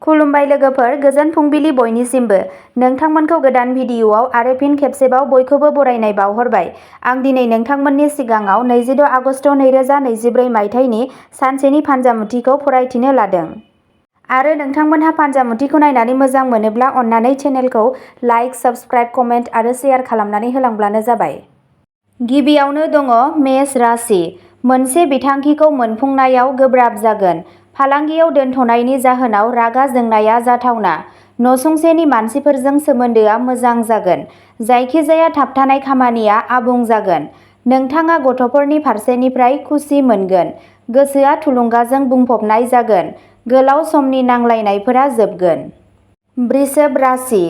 खुलुमबाय लोगोफोर, गोजोन फुंबिलि बयनिसिमबो। नोंथांमोनखौ गोदान भिडिअ'आव आरो फिन खेबसेबाव बयखौबो बरायनाय बावहरबाय। आं दिनै नोंथांमोननि सिगाङाव 26 आगस्ट 2024 मायथाइनि सानसेनि फानजामुथिखौ फरायथिनो लादों। आरो नोंथांमोनहा फानजामुथिखौ नायनानै मोजां मोनोब्ला अन्नानै चेनेलखौ लाइक, साबस्क्राइब, कमेन्ट आरो शेयार खालामनानै होलांब्लानो जाबाय। गिबियावनो दङ मेष राशि। मोनसे बिथांखिखौ मोनफुंनायाव गोब्राब जागोन। फालांगियाव दोनथ'नायनि जाहोनाव रागा जोंनाया जाथावना। नसुंसेनि मानसिफोरजों सोमोन्दोआ मोजां जागोन। जायखिजाया थाबथानाय खामानिया आबुं जागोन। नोंथाङा गथ'फोरनि फारसेनिफ्राय खुसि मोनगोन। गोसोआ थुलुंगाजों बुंफबनाय जागोन। गोलाव समनि नांलायनायफोरा जोबगोन। वृषभ राशि।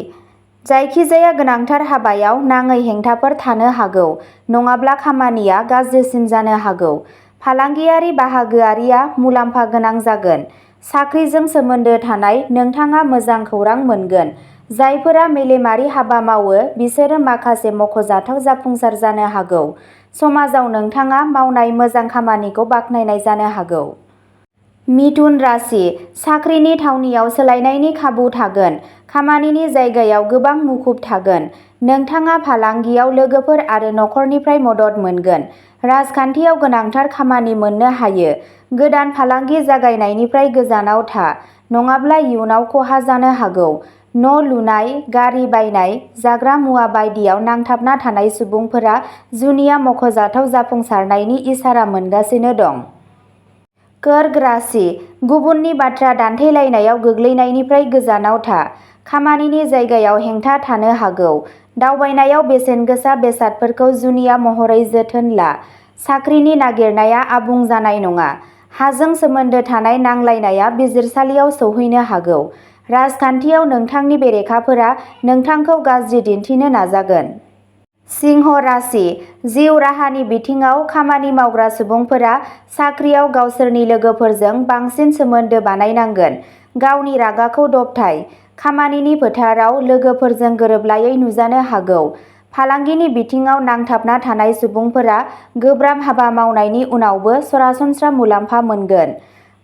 जायखिजाया गोनांथार हाबायाव नाङै हेंथाफोर थानो हागौ, नङाब्ला खामानिया गाज्रिसिन जानो हागौ। फालांगियारि बाहागोआरिया मुलाम्फा गोनां जागोन। साख्रिजों सोमोन्दो थानाय नोंथाङा मोजां खौरां मोनगोन। जायफोरा मेलेमारि हाबा मावो बिसोरो माखासे मख'जाथाव जाफुंसार जानो हागौ। समाजाव नोंथाङा मावनाय मोजां खामानिखौ बाख्नायनाय जानो हागौ। मिथुन राशि। साख्रिनि थावनियाव सोलायनायनि खाबु थागोन। खामानिनि जायगायाव गोबां मुखुब थागोन। नोंथाङा फालांगियाव लोगोफोर आरो नखरनिफ्राय मदद मोनगोन। राजखान्थियाव गोनांथार खामानि मोननो हायो। गोदान फालांगि जागायनायनिफ्राय गोजानाव था, नङाब्ला इयुनाव खहा जानो हागौ। न' लुनाय, गारि बायनाय, जाग्रा मुवा बायदियाव नांथाबना थानाय सुबुंफोरा जुनिया मख'जाथाव जाफुंसारनायनि इसारा मोनगासिनो दं। कर्क राशि। गुबुननि बाथ्रा दान्थेलायनायाव गोग्लैनायनिफ्राय गोजानाव था। खामानिनि जायगायाव हेंथा थानो हागौ। दावबायनायाव बेसेनगोसा बेसादफोरखौ जुनिया महरै जोथोन ला। साख्रिनि नागिरनाया आबुं जानाय नङा। हाजों सोमोन्दो थानाय नांलायनाया बिजिरसालियाव सौहैनो हागौ। राजखान्थियाव नोंथांनि बेरेखाफोरा नोंथांखौ गाज्रि दिन्थिनो नाजागोन। सिंह राशि। जिउ राहानि बिथिङाव खामानि मावग्रा सुबुंफोरा साख्रियाव गावसोरनि लोगोफोरजों बांसिन सोमोन्दो बानायनांगोन। गावनि रागाखौ दबथाय। खामानिनि फोथाराव लोगोफोरजों गोरोबलायै नुजानो हागौ। फालांगिनि बिथिङाव नांथाबना थानाय सुबुंफोरा गोब्राब हाबा मावनायनि उनावबो सरासनस्रा मुलाम्फा मोनगोन।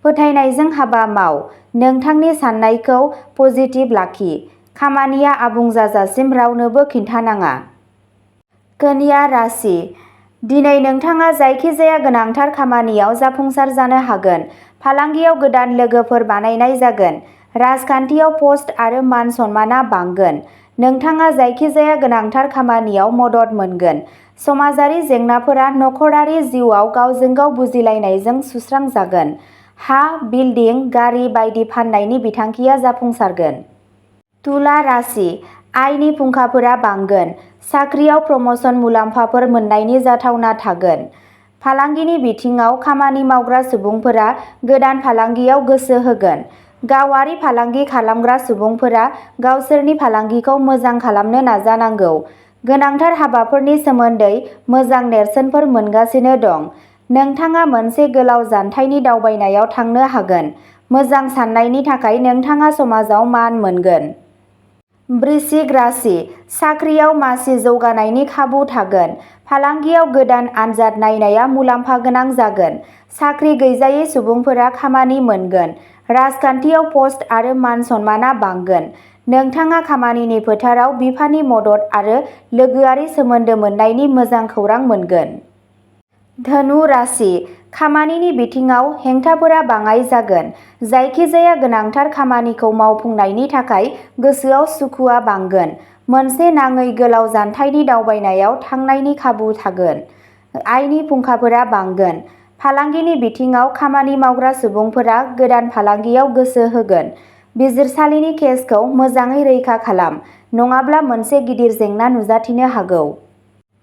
फोथायनायजों हाबा माव। नोंथांनि साननायखौ पजिटिभ लाखि। खामानिया आबुं जाजासिम रावनोबो खिन्थानाङा। कन्या राशि। दिनै नोंथाङा जायखिजाया गोनांथार खामानियाव जाफुंसार जानो हागोन। फालांगियाव गोदान लोगोफोर बानायनाय जागोन। राजखान्थियाव पस्ट आरो मान सन्मानआ बांगोन। नोंथाङा जायखिजाया गोनांथार खामानियाव मदद मोनगोन। समाजारि जेंनाफोरा नखरारि जिउआव गावजों गाव बुजिलायनायजों सुस्रांजागोन। हा, बिल्डिं, गारि बायदि फान्नायनि बिथांखिया जाफुंसारगोन। तुला राशि। आयनि फुंखाफोरा बांगोन। साख्रियाव प्रम'शन मुलाम्फाफोर मोन्नायनि जाथावना थागोन। फालांगिनि बिथिङाव खामानि मावग्रा सुबुंफोरा गोदान फालांगियाव गोसो होगोन। गावारि फालांगि खालामग्रा सुबुंफोरा गावसोरनि फालांगिखौ मोजां खालामनो नाजानांगौ। गोनांथार हाबाफोरनि सोमोन्दै मोजां नेरसोनफोर मोनगासिनो दं। नोंथाङा मोनसे गोलाव जानथायनि दावबायनायाव थांनो हागोन। मोजां साननायनि थाखाय नोंथाङा समाजाव मान मोनगोन। वृश्चिक राशि। साख्रियाव मासि जौगानायनि खाबु थागोन। फालांगियाव गोदान आनजाद नायनाया मुलाम्फा गोनां जागोन। साख्रि गैजायै सुबुंफोरा खामानि मोनगोन। राजखान्थियाव पस्ट आरो मान सन्मानआ बांगोन। नोंथाङा खामानिनि फोथाराव बिफानि मदद आरो लोगोआरि सोमोन्दो मोन्नायनि मोजां खौरां मोनगोन। धनु राशि। खामानिनि बिथिङाव हेंथाफोरा बाङाइ जागोन। जायखिजाया गोनांथार खामानिखौ मावफुंनायनि थाखाय गोसोआव सुखुआ बांगोन। मोनसे नाङै गोलाव जानथायनि दावबायनायाव थांनायनि खाबु थागोन। आयनि फुंखाफोरा बांगोन। फालांगिनि बिथिङाव खामानि मावग्रा सुबुंफोरा गोदान फालांगियाव गोसो होगोन। बिजिरसालिनि केसखौ मोजाङै रैखा खालाम, नङाब्ला मोनसे गिदिर जेंना नुजाथिनो हागौ।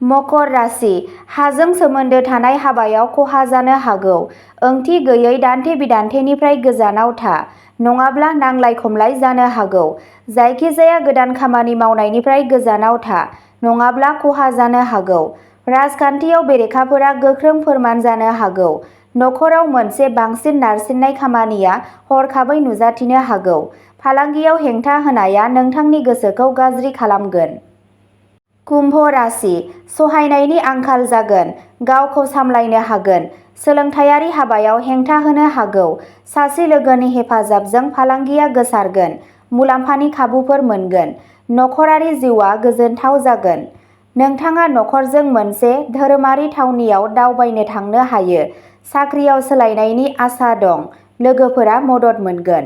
मकर राशि। हाजों सोमोन्दो थानाय हाबायाव खहा जानो हागौ। ओंथि गैयै दान्थे-बिदान्थेनिफ्राय गोजानाव था, नङाब्ला नांलाय-खमलाय जानो हागौ। जायखिजाया गोदान खामानि मावनायनिफ्राय गोजानाव था, नङाब्ला खहा जानो हागौ। राजखान्थियाव बेरेखाफोरा गोख्रों फोरमान जानो हागौ। नखराव मोनसे बांसिन नारसिननाय खामानिया हरखाबै नुजाथिनो हागौ। फालांगियाव हेंथा होनाया नोंथांनि गोसोखौ गाज्रि खालामगोन। कुम्भ राशि। सहायनायनि आंखाल जागोन। गावखौ सामलायनो हागोन। सोलोंथायारि हाबायाव हेंथा होनो हागौ। सासे लोगोनि हेफाजाबजों फालांगिया गोसारगोन, मुलाम्फानि खाबुफोर मोनगोन, नखरारि जिउआ गोजोनथाव जागोन। नोंथाङा नखरजों मोनसे धोरोमारि थावनियाव दावबायनो थांनो हायो। साख्रियाव सोलायनायनि आसा दं, लोगोफोरा मदद मोनगोन।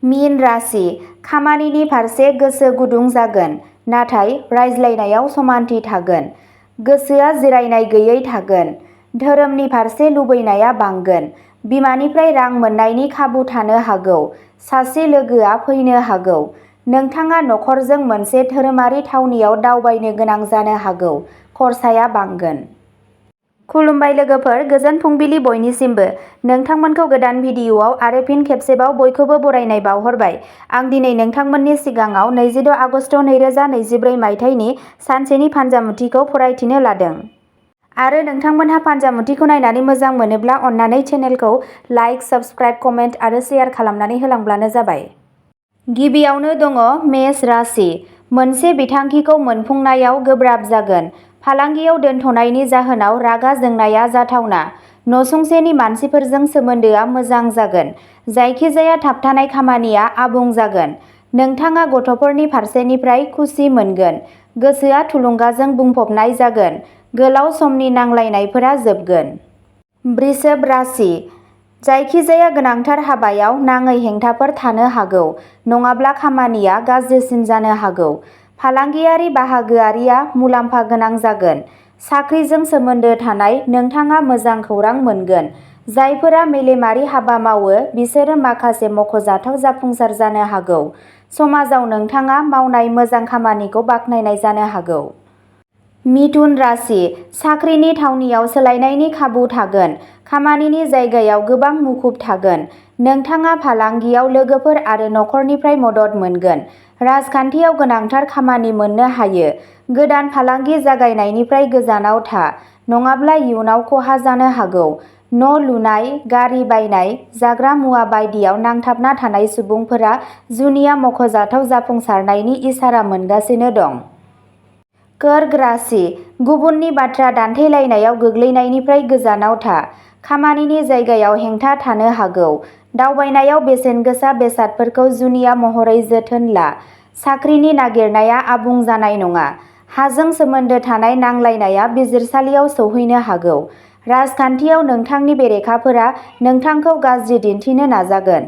मीन राशि, खामानिनि फारसे गोसो गुदुं जागोन, नाथाय रायज्लायनायाव समानथि थागोन। गोसोआ जिरायनाय गैयै थागोन। धोरोमनि फारसे लुबैनाया बांगोन। बिमानिफ्राय रां मोननायनि खाबु थानो हागौ। सासे लोगोआ फैनो हागौ। नोंथाङा नखरजों मोनसे धोरोमारि थावनियाव दावबायनो गोनां जानो हागौ। खरसाया बांगोन। खुलुमबाय लोगोफोर, गोजोन फुंबिलि बयनिसिमबो। नोंथांमोनखौ गोदान भिडिअआव आरो फिन खेबसेबाव बयखौबो बरायनाय बावहरबाय। आं दिनै नोंथांमोननि सिगाङाव 26 आगस्ट 2023 मायथाइनि सानसेनि फान्जामुथिखौ फरायथिनो लादों। आरो नोंथांमोनहा फान्जामुथिखौ नायनानै मोजां मोनोब्ला अन्नानै चेनेलखौ लाइक, साबस्क्राइब, कमेन्ट आरो शेयार खालामनानै होलांब्लानो जाबाय। गिबियावनो दङ मेष राशि। मोनसे बिथांखिखौ मोनफुंनायाव गोब्राब जागोन। फालांगियाव दोनथ'नायनि जाहोनाव रागा जोंनाया जाथावना। नसुंसेनि मानसिफोरजों सोमोन्दोआ मोजां जागोन। जायखिजाया थाबथानाय खामानिया आबुं जागोन। नोंथाङा गथ'फोरनि फारसेनिफ्राय खुसि मोनगोन। गोसोआ थुलुंगाजों बुंफबनाय जागोन। गोलाव समनि नांलायनायफोरा जोबगोन। वृषभ राशि। जायखिजाया गोनांथार हाबायाव नाङै हेंथाफोर थानो हागौ, नङाब्ला खामानिया गाज्रिसिन जानो हागौ। फालांगियारि बाहागोआरिया मुलाम्फा गोनां जागोन। साख्रिजों सोमोन्दो थानाय नोंथाङा मोजां खौरां मोनगोन। जायफोरा मेलेमारि हाबा मावो बिसोरो माखासे मख'जाथाव जाफुंसार जानो हागौ। समाजाव नोंथाङा मावनाय मोजां खामानिखौ बाख्नायनाय जानो हागौ। मिथुन राशि। साख्रिनि थावनियाव सोलायनायनि खाबु थागोन। खामानिनि जायगायाव गोबां मुखुब थागोन। नोंथाङा फालांगियाव लोगोफोर आरो नखरनिफ्राय मदद मोनगोन। राजखान्थियाव गोनांथार खामानि मोननो हायो। गोदान फालांगि जागायनायनिफ्राय गोजानाव था, नङाब्ला इयुनाव खहा जानो हागौ। न' लुनाय, गारि बायनाय, जाग्रा मुवा बायदियाव नांथाबना थानाय सुबुंफोरा जुनिया मख'जाथाव जाफुंसारनायनि इसारा मोनगासिनो दं। कर्क राशि। गुबुननि बाथ्रा दान्थेलायनायाव गोग्लैनायनिफ्राय गोजानाव था। खामानिनि जायगायाव हेंथा थानो हागौ। दावबायनायाव बेसेनगोसा बेसादफोरखौ जुनिया महरै जोथोन ला। साख्रिनि नागिरनाया आबुं जानाय नङा। हाजों सोमोन्दो थानाय नांलायनाया बिजिरसालियाव सौहैनो हागौ। राजखान्थियाव नोंथांनि बेरेखाफोरा नोंथांखौ गाज्रि दिन्थिनो नाजागोन।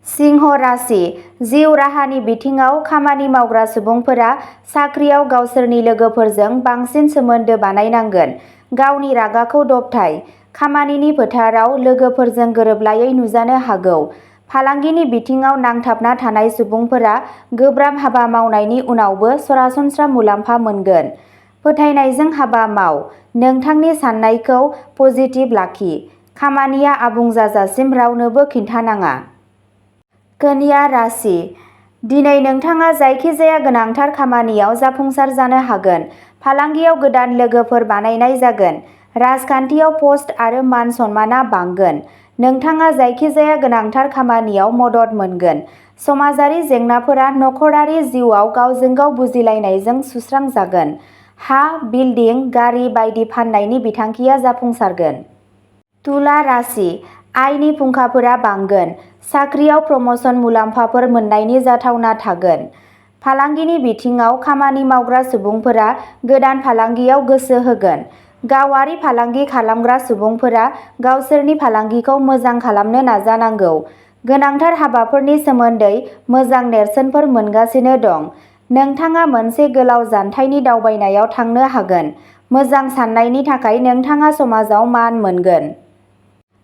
सिंह राशि। जिउ राहानि बिथिङाव खामानि मावग्रा सुबुंफोरा साख्रियाव गावसोरनि लोगोफोरजों बांसिन सोमोन्दो बानायनांगोन। गावनि रागाखौ दबथाय। खामानिनि फोथाराव लोगोफोरजों गोरोबलायै नुजानो हागौ। फालांगिनि बिथिङाव नांथाबना थानाय सुबुंफोरा गोब्राब हाबा मावनायनि उनावबो सरासनस्रा मुलाम्फा मोनगोन। फोथायनायजों हाबा माव। नोंथांनि साननायखौ पजिटिभ लाखि। खामानिया आबुं जाजासिम रावनोबो खिन्थानाङा। कन्या राशि। दिनै नोंथाङा जायखिजाया गोनांथार खामानियाव जाफुंसार जानो हागोन। फालांगियाव गोदान लोगोफोर बानायनाय जागोन। राजखान्थियाव पस्ट आरो मान सन्मानआ बांगोन। नोंथाङा जायखिजाया गोनांथार खामानियाव मदद मोनगोन। समाजारि जेंनाफोरा नखरारि जिउआव गावजों गाव बुजिलायनायजों सुस्रांजागोन। हा, बिल्डिं, गारि बायदि फान्नायनि बिथांखिया जाफुंसारगोन। तुला राशि। आयनि फुंखाफोरा बांगोन। साख्रियाव प्रम'शन मुलाम्फाफोर मोननायनि जाथावना थागोन। फालांगिनि बिथिङाव खामानि मावग्रा सुबुंफोरा गोदान फालांगियाव गोसो होगोन। गावारि फालांगि खालामग्रा सुबुंफोरा गावसोरनि फालांगिखौ मोजां खालामनो नाजानांगौ। गोनांथार हाबाफोरनि सोमोन्दै मोजां नेरसोनफोर मोनगासिनो दं। नोंथाङा मोनसे गोलाव जानथायनि दावबायनायाव थांनो हागोन। मोजां साननायनि थाखाय नोंथाङा समाजाव मान मोनगोन।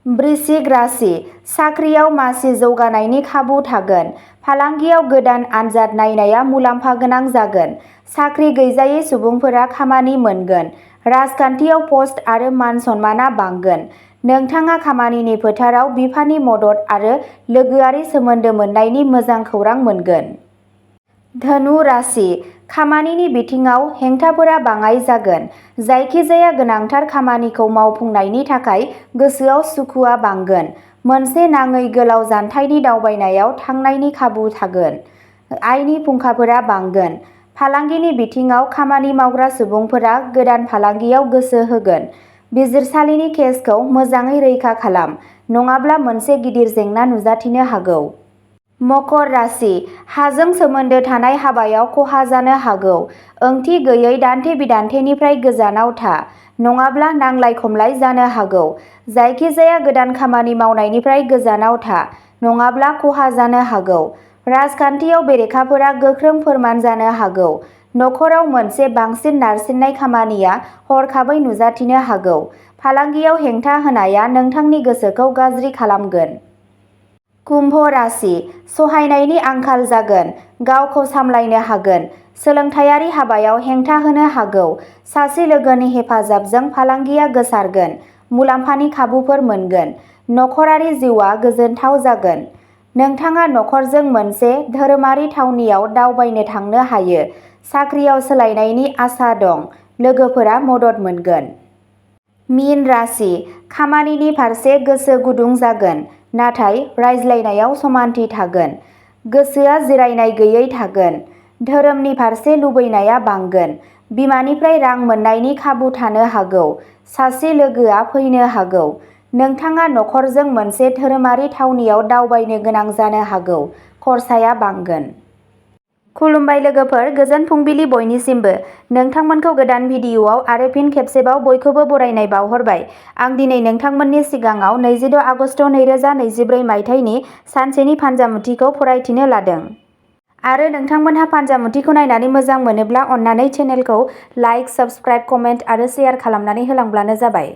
वृश्चिक राशि। साख्रियाव मासि जौगानायनि खाबु थागोन। फालांगियाव गोदान आनजाद नायनाया मुलाम्फा गोनां जागोन। साख्रि गैजायै सुबुंफोरा खामानि मोनगोन। राजखान्थियाव पस्ट आरो मान सन्मानआ बांगोन। नोंथाङा खामानिनि फोथाराव बिफानि मदद आरो लोगोआरि सोमोन्दो मोननायनि मोजां खौरां मोनगोन। धनु राशि। खामानिनि बिथिङाव हेंथाफोरा बाङाइ जागोन। जायखिजाया गोनांथार खामानिखौ मावफुंनायनि थाखाय गोसोआव सुखुआ बांगोन। मोनसे नाङै गोलाव जानथायनि दावबायनायाव थांनायनि खाबु थागोन। आयनि फुंखाफोरा बांगोन। फालांगिनि बिथिङाव खामानि मावग्रा सुबुंफोरा गोदान फालांगियाव गोसो होगोन। बिजिरसालिनि केसखौ मोजाङै रैखा खालाम, नङाब्ला मोनसे गिदिर जेंना नुजाथिनो हागौ। मकर राशि, हाजों सोमोन्दो थानाय हाबायाव खहा जानो हागौ। ओंथि गैयै दान्थे-बिदान्थेनिफ्राय गोजानाव था, नङाब्ला नांलाय-खमलाय जानो हागौ। जायखिजाया गोदान खामानि मावनायनिफ्राय गोजानाव था, नङाब्ला खहा जानो हागौ। राजखान्थियाव बेरेखाफोरा गोख्रों फोरमान जानो हागौ। नखराव मोनसे बांसिन नारसिननाय खामानिया हरखाबै नुजाथिनो हागौ। फालांगियाव हेंथा होनाया नोंथांनि गोसोखौ गाज्रि खालामगोन। कुम्भ राशि, सहायनायनि आंखाल जागोन, गावखौ सामलायनो हागोन। सोलोंथायारि हाबायाव हेंथा होनो हागौ। सासे लोगोनि हेफाजाबजों फालांगिया गोसारगोन, मुलाम्फानि खाबुफोर मोनगोन। नखरारि जिउआ गोजोनथाव जागोन। नोंथाङा नखरजों मोनसे धोरोमारि थावनियाव दावबायनो थांनो हायो। साख्रियाव सोलायनायनि आसा दं, लोगोफोरा मदद मोनगोन। मीन राशि, खामानिनि फारसे गोसो गुदुं जागोन, नाथाय रायज्लायनायाव समानथि थागोन। गोसोआ जिरायनाय गैयै थागोन। धोरोमनि फारसे लुबैनाया बांगोन। बिमानिफ्राय रां मोन्नायनि खाबु थानो हागौ। सासे लोगोआ फैनो हागौ। नोंथाङा नखरजों मोनसे धोरोमारि थावनियाव दावबायनो गोनां जानो हागौ। खरसाया बांगोन। खुलुमबाय लोगोफोर, गोजोन फुंबिलि बयनिसिमबो। नोंथांमोनखौ गोदान भिडिअआव आरो फिन खेबसेबाव बयखौबो बरायनाय बावहरबाय। आं दिनै नोंथांमोननि सिगाङाव 26 आगस्ट 2024 मायथाइनि सानसेनि फान्जामुथिखौ फरायथिनो लादों। आरो नोंथांमोनहा फान्जामुथिखौ नायनानै मोजां मोनोब्ला अन्नानै चेनेलखौ लाइक, साबस्क्राइब, कमेन्ट आरो शेयार खालामनानै होलांब्लानो जाबाय।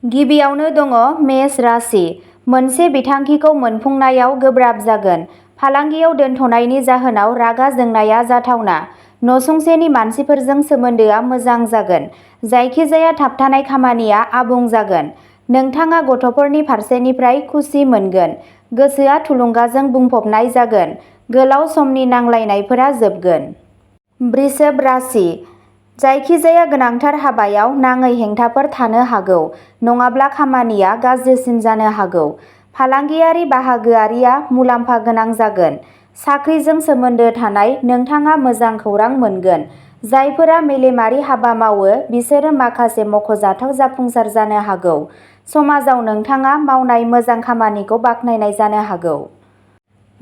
गिबियावनो दङ मेष राशि, मोनसे बिथांखिखौ मोनफुंनायाव गोब्राब जागोन। फालांगियाव दोनथ'नायनि जाहोनाव रागा जोंनाया जाथावना। नसुंसेनि मानसिफोरजों सोमोन्दोआ मोजां जागोन। जायखिजाया थाबथानाय खामानिया आबुं जागोन। नोंथाङा गथ'फोरनि फारसेनिफ्राय खुसि मोनगोन। गोसोआ थुलुंगाजों बुंफबनाय जागोन। गोलाव समनि नांलायनायफोरा जोबगोन। वृषभ राशि, जायखिजाया गोनांथार हाबायाव नाङै हेंथाफोर थानो हागौ, नङाब्ला खामानिया गाज्रिसिन जानो हागौ। फालांगियारि बाहागोआरिया मुलाम्फा गोनां जागोन। साख्रिजों सोमोन्दो थानाय नोंथाङा मोजां खौरां मोनगोन। जायफोरा मेलेमारि हाबा मावो बिसोरो माखासे मख'जाथाव जाफुंसार जानो हागौ। समाजाव नोंथाङा मावनाय मोजां खामानिखौ बाख्नायनाय जानो हागौ।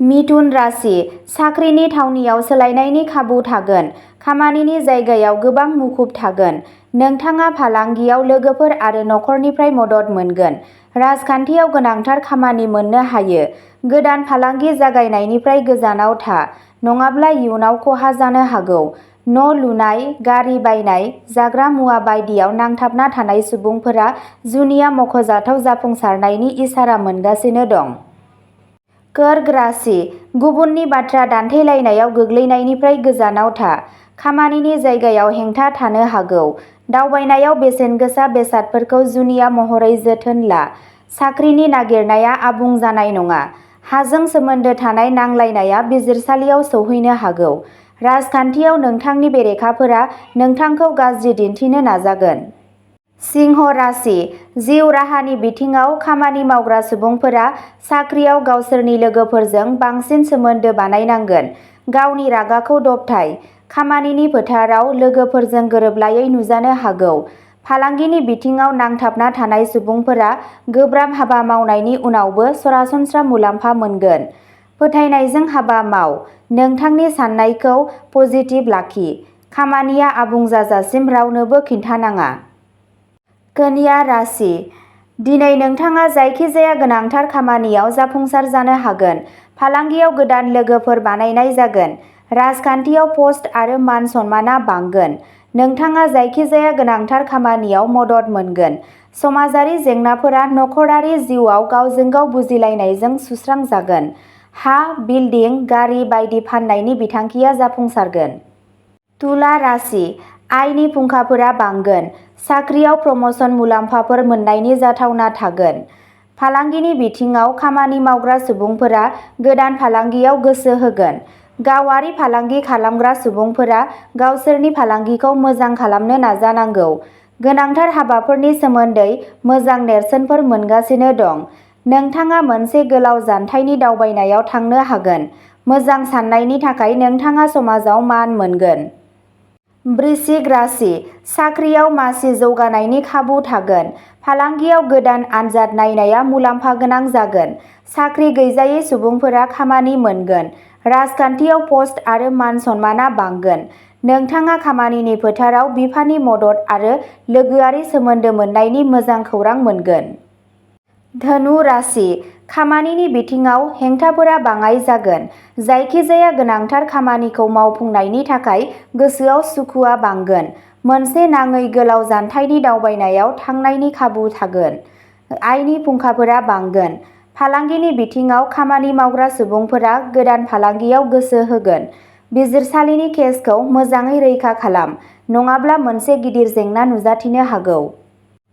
मिथुन राशि, साख्रिनि थावनियाव सोलायनायनि खाबु थागोन। खामानिनि जायगायाव गोबां मुखुब थागोन। नोंथाङा फालांगियाव लोगोफोर आरो नखरनिफ्राय मदद मोनगोन। राजखान्थियाव गोनांथार खामानि मोननो हायो। गोदान फालांगि जागायनायनिफ्राय गोजानाव था, नङाब्ला इयुनाव खहा जानो हागौ। न' लुनाय, गारि बायनाय, जाग्रा मुवा बायदियाव नांथाबना थानाय सुबुंफोरा जुनिया मख'जाथाव जाफुंसारनायनि इसारा मोनगासिनो दं। कर्क राशि, गुबुननि बाथ्रा दान्थेलायनायाव गोग्लैनायनिफ्राय गोजानाव था। खामानिनि जायगायाव हेंथा थानो हागौ। दावबायनायाव बेसेनगोसा बेसादफोरखौ जुनिया महरै जोथोन ला। साख्रिनि नागिरनाया आबुं जानाय नङा। हाजों सोमोन्दो थानाय नांलायनाया बिजिरसालियाव सौहैनो हागौ। राजखान्थियाव नोंथांनि बेरेखाफोरा नोंथांखौ गाज्रि दिन्थिनो नाजागोन। सिंह राशि, जिउ राहानि बिथिङाव खामानि मावग्रा सुबुंफोरा साख्रियाव गावसोरनि लोगोफोरजों बांसिन सोमोन्दो बानायनांगोन। गावनि रागाखौ दबथाय। खामानिनि फोथाराव लोगोफोरजों गोरोबलायै नुजानो हागौ। फालांगिनि बिथिङाव नांथाबना थानाय सुबुंफोरा गोब्राब हाबा मावनायनि उनावबो सरासनस्रा मुलाम्फा मोनगोन। फोथायनायजों हाबा माव। नोंथांनि साननायखौ पजिटिभ लाखि। खामानिया आबुं जाजासिम रावनोबो खिन्थानाङा। कन्या राशि, दिनै नोंथाङा जायखिजाया गोनांथार खामानियाव जाफुंसार जानो हागोन। फालांगियाव गोदान लोगोफोर बानायनाय जागोन। राजखान्थियाव पस्ट आरो मान सन्मानआ बांगोन। नोंथाङा जायखिजाया गोनांथार खामानियाव मदद मोनगोन। समाजारि जेंनाफोरा नखरारि जिउआव गावजों गाव बुजिलायनायजों सुस्रांजागोन। हा, बिल्डिं, गारि बायदि फान्नायनि बिथांखिया जाफुंसारगोन। तुला राशि, आयनि फुंखाफोरा बांगोन। साख्रियाव प्रम'शन मुलाम्फाफोर मोन्नायनि जाथावना थागोन। फालांगिनि बिथिङाव खामानि मावग्रा सुबुंफोरा गोदान फालांगियाव गोसो होगोन। गावारि फालांगि खालामग्रा सुबुंफोरा गावसोरनि फालांगिखौ मोजां खालामनो नाजानांगौ। गोनांथार हाबाफोरनि सोमोन्दै मोजां नेरसोनफोर मोनगासिनो दं। नोंथाङा मोनसे गोलाव जानथायनि दावबायनायाव थांनो हागोन। मोजां साननायनि थाखाय नोंथाङा समाजाव मान मोनगोन। वृश्चिक राशि साख्रियाव मासि जौगानायनि खाबु थागोन। फालांगियाव गोदान आनजाद नायनाया मुलाम्फा गोनां जागोन। साख्रि गैजायै सुबुंफोरा खामानि मोनगोन। राजखान्थियाव पस्ट आरो मान सन्माना बांगोन। नोंथाङा खामानिनि फोथाराव बिफानि मदद आरो लोगोआरि सोमोन्दो मोननायनि मोजां खौरां मोनगोन। धनु राशि खामानिनि बिथिङाव हेंथाफोरा बाङाइ जागोन। जायखिजाया गोनांथार खामानिखौ मावफुंनायनि थाखाय गोसोआव सुखुआ बांगोन। मोनसे नाङै गोलाव जानथायनि दावबायनायाव थांनायनि खाबु थागोन। आयनि फुंखाफोरा बांगोन। फालांगिनि बिथिङाव खामानि मावग्रा सुबुंफोरा गोदान फालांगियाव गोसो होगोन। बिजिरसालिनि केसखौ मोजाङै रैखा खालाम, नङाब्ला मोनसे गिदिर जेंना नुजाथिनो हागौ।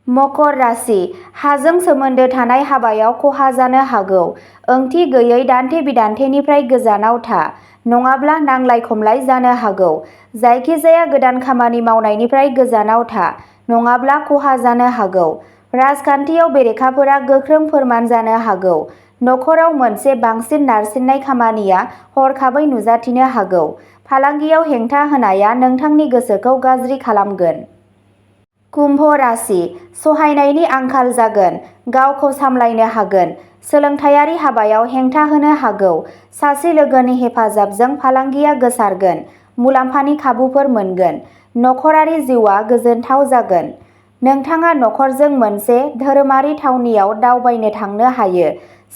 मकर राशि हाजों सोमोन्दो थानाय हाबायाव खहा जानो हागौ। ओंथि गैयै दान्थे-बिदान्थेनिफ्राय गोजानाव था, नङाब्ला नांलाय-खमलाय जानो हागौ। जायखिजाया गोदान खामानि मावनायनिफ्राय गोजानाव था, नङाब्ला खहा जानो हागौ। राजखान्थियाव बेरेखाफोरा गोख्रों फोरमान जानो हागौ। नखराव मोनसे बांसिन नारसिननाय खामानिया हरखाबै नुजाथिनो हागौ। फालांगियाव हेंथा होनाया नोंथांनि गोसोखौ गाज्रि खालामगोन। कुम्भ राशि सहायनायनि आंखाल जागोन। गावखौ सामलायनो हागोन। सोलोंथायारि हाबायाव हेंथा होनो हागौ। सासे लोगोनि हेफाजाबजों फालांगिया गोसारगोन। मुलाम्फानि खाबुफोर मोनगोन। नखरारि जिउआ गोजोनथाव जागोन। नोंथाङा नखरजों मोनसे धोरोमारि थावनियाव दावबायनो थांनो हायो।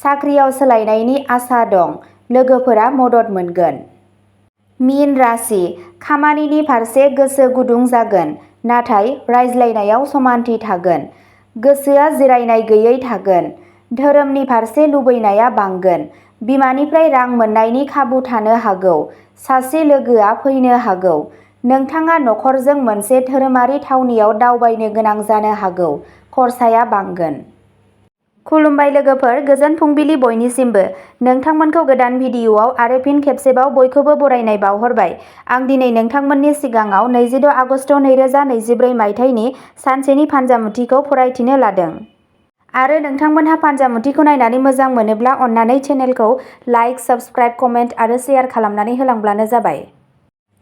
साख्रियाव सोलायनायनि आसा दं। लोगोफोरा मदद मोनगोन। मीन राशि खामानिनि फारसे गोसो गुदुं जागोन, नाथाय रायज्लायनायाव समानथि थागोन। गोसोआ जिरायनाय गैयै थागोन। धोरोमनि फारसे लुबैनाया बांगोन। बिमानिफ्राय रां मोननायनि खाबु थानो हागौ। सासे लोगोआ फैनो हागौ। नोंथाङा नखरजों मोनसे धोरोमारि थावनियाव दावबायनो गोनां जानो हागौ। खरसाया बांगोन। खुलुमबाय लोगोफोर, गोजोन फुंबिलि बयनिसिमबो। नोंथांमोनखौ गोदान भिडिअआव आरो फिन खेबसेबाव बयखौबो बरायनाय बावहरबाय। आं दिनै नोंथांमोननि सिगाङाव 26 आगस्ट 2024 मायथाइनि सानसेनि फान्जामुथिखौ फरायथिनो लादों। आरो नोंथांमोनहा फान्जामुथिखौ नायनानै मोजां मोनोब्ला अन्नानै चेनेलखौ लाइक, साबस्क्राइब, कमेन्ट आरो शेयार खालामनानै होलांब्लानो जाबाय।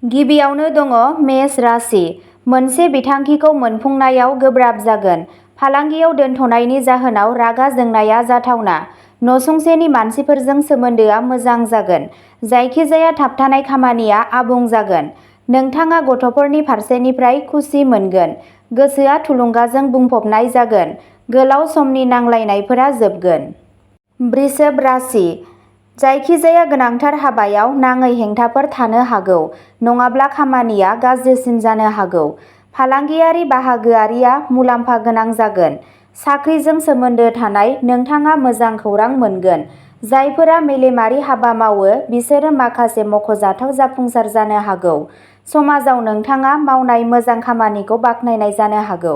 गिबियावनो दङ मेष राशि मोनसे बिथांखिखौ मोनफुंनायाव गोब्राब जागोन। फालांगियाव दोनथ'नायनि जाहोनाव रागा जोंनाया जाथावना। नसुंसेनि मानसिफोरजों सोमोन्दोआ मोजां जागोन। जायखिजाया थाबथानाय खामानिया आबुं जागोन। नोंथाङा गथ'फोरनि फारसेनिफ्राय खुसि मोनगोन। गोसोआ थुलुंगाजों बुंफबनाय जागोन। गोलाव समनि नांलायनायफोरा जोबगोन। वृषभ राशि जायखिजाया गोनांथार हाबायाव नाङै हेंथाफोर थानो हागौ, नङाब्ला खामानिया गाज्रिसिन जानो हागौ। फालांगियारि बाहागोआरिया मुलाम्फा गोनां जागोन। साख्रिजों सोमोन्दो थानाय नोंथाङा मोजां खौरां मोनगोन। जायफोरा मेलेमारि हाबा मावो बिसोरो माखासे मख'जाथाव जाफुंसार जानो हागौ। समाजाव नोंथाङा मावनाय मोजां खामानिखौ बाख्नायनाय जानो हागौ।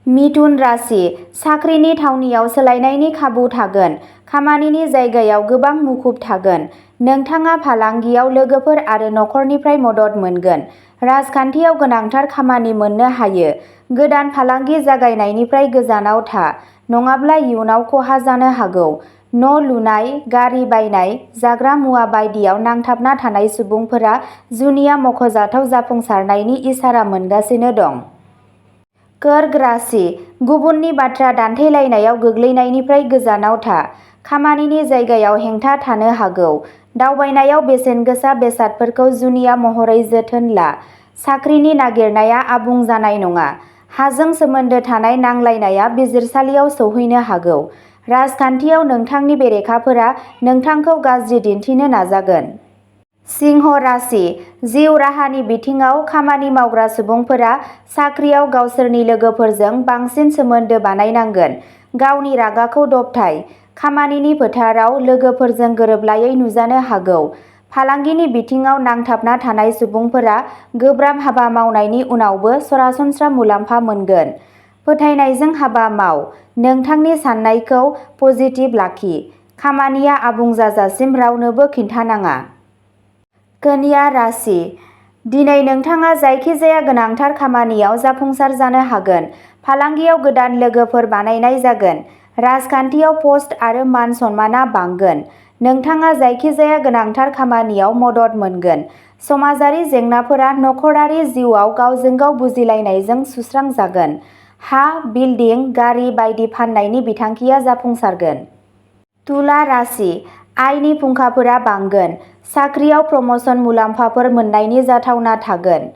मिथुन राशि साख्रिनि थावनियाव सोलायनायनि खाबु थागोन। खामानिनि जायगायाव गोबां मुखुब थागोन। नोंथाङा फालांगियाव लोगोफोर आरो नखरनिफ्राय मदद मोनगोन। राजखान्थियाव गोनांथार खामानि मोननो हायो। गोदान फालांगि जागायनायनिफ्राय गोजानाव था, नङाब्ला इयुनाव खहा जानो हागौ। न' लुनाय, गारि बायनाय, जाग्रा मुवा बायदियाव नांथाबना थानाय सुबुंफोरा जुनिया मख'जाथाव जाफुंसारनायनि इसारा मोनगासिनो दं। कर्क राशि गुबुननि बाथ्रा दान्थेलायनायाव गोग्लैनायनिफ्राय गोजानाव था। खामानिनि जायगायाव हेंथा थानो हागौ। दावबायनायाव बेसेनगोसा बेसादफोरखौ जुनिया महरै जोथोन ला। साख्रिनि नागिरनाया आबुं जानाय नङा। हाजों सोमोन्दो थानाय नांलायनाया बिजिरसालियाव सौहैनो हागौ। राजखान्थियाव नोंथांनि बेरेखाफोरा नोंथांखौ गाज्रि दिन्थिनो नाजागोन। सिंह राशि जिउ राहानि बिथिङाव खामानि मावग्रा सुबुंफोरा साख्रियाव गावसोरनि लोगोफोरजों बांसिन सोमोन्दो बानायनांगोन। गावनि रागाखौ दबथाय। खामानिनि फोथाराव लोगोफोरजों गोरोबलायै नुजानो हागौ। फालांगिनि बिथिङाव नांथाबना थानाय सुबुंफोरा गोब्राब हाबा मावनायनि उनावबो सरासनस्रा मुलाम्फा मोनगोन। फोथायनायजों हाबा माव। नोंथांनि साननायखौ पजिटिभ लाखि। खामानिया आबुं जाजासिम रावनोबो खिन्थानाङा। कन्या राशि दिनै नोंथाङा जायखिजाया गोनांथार खामानियाव जाफुंसार जानो हागोन। फालांगियाव गोदान लोगोफोर बानायनाय जागोन। राजखान्थियाव पस्ट आरो मान सन्माना बांगोन। नोंथाङा जायखिजाया गोनांथार खामानियाव मदद मोनगोन। समाजारि जेंनाफोरा नखरारि जिउआव गावजों गाव बुजिलायनायजों सुस्रांजागोन। हा, बिल्डिं, गारि बायदि फाननायनि बिथांखिया जाफुंसारगोन। तुला राशि, आयनि फुंखाफोरा बांगोन। साख्रियाव प्रम'शन मुलाम्फाफोर मोन्नायनि जाथावना थागोन।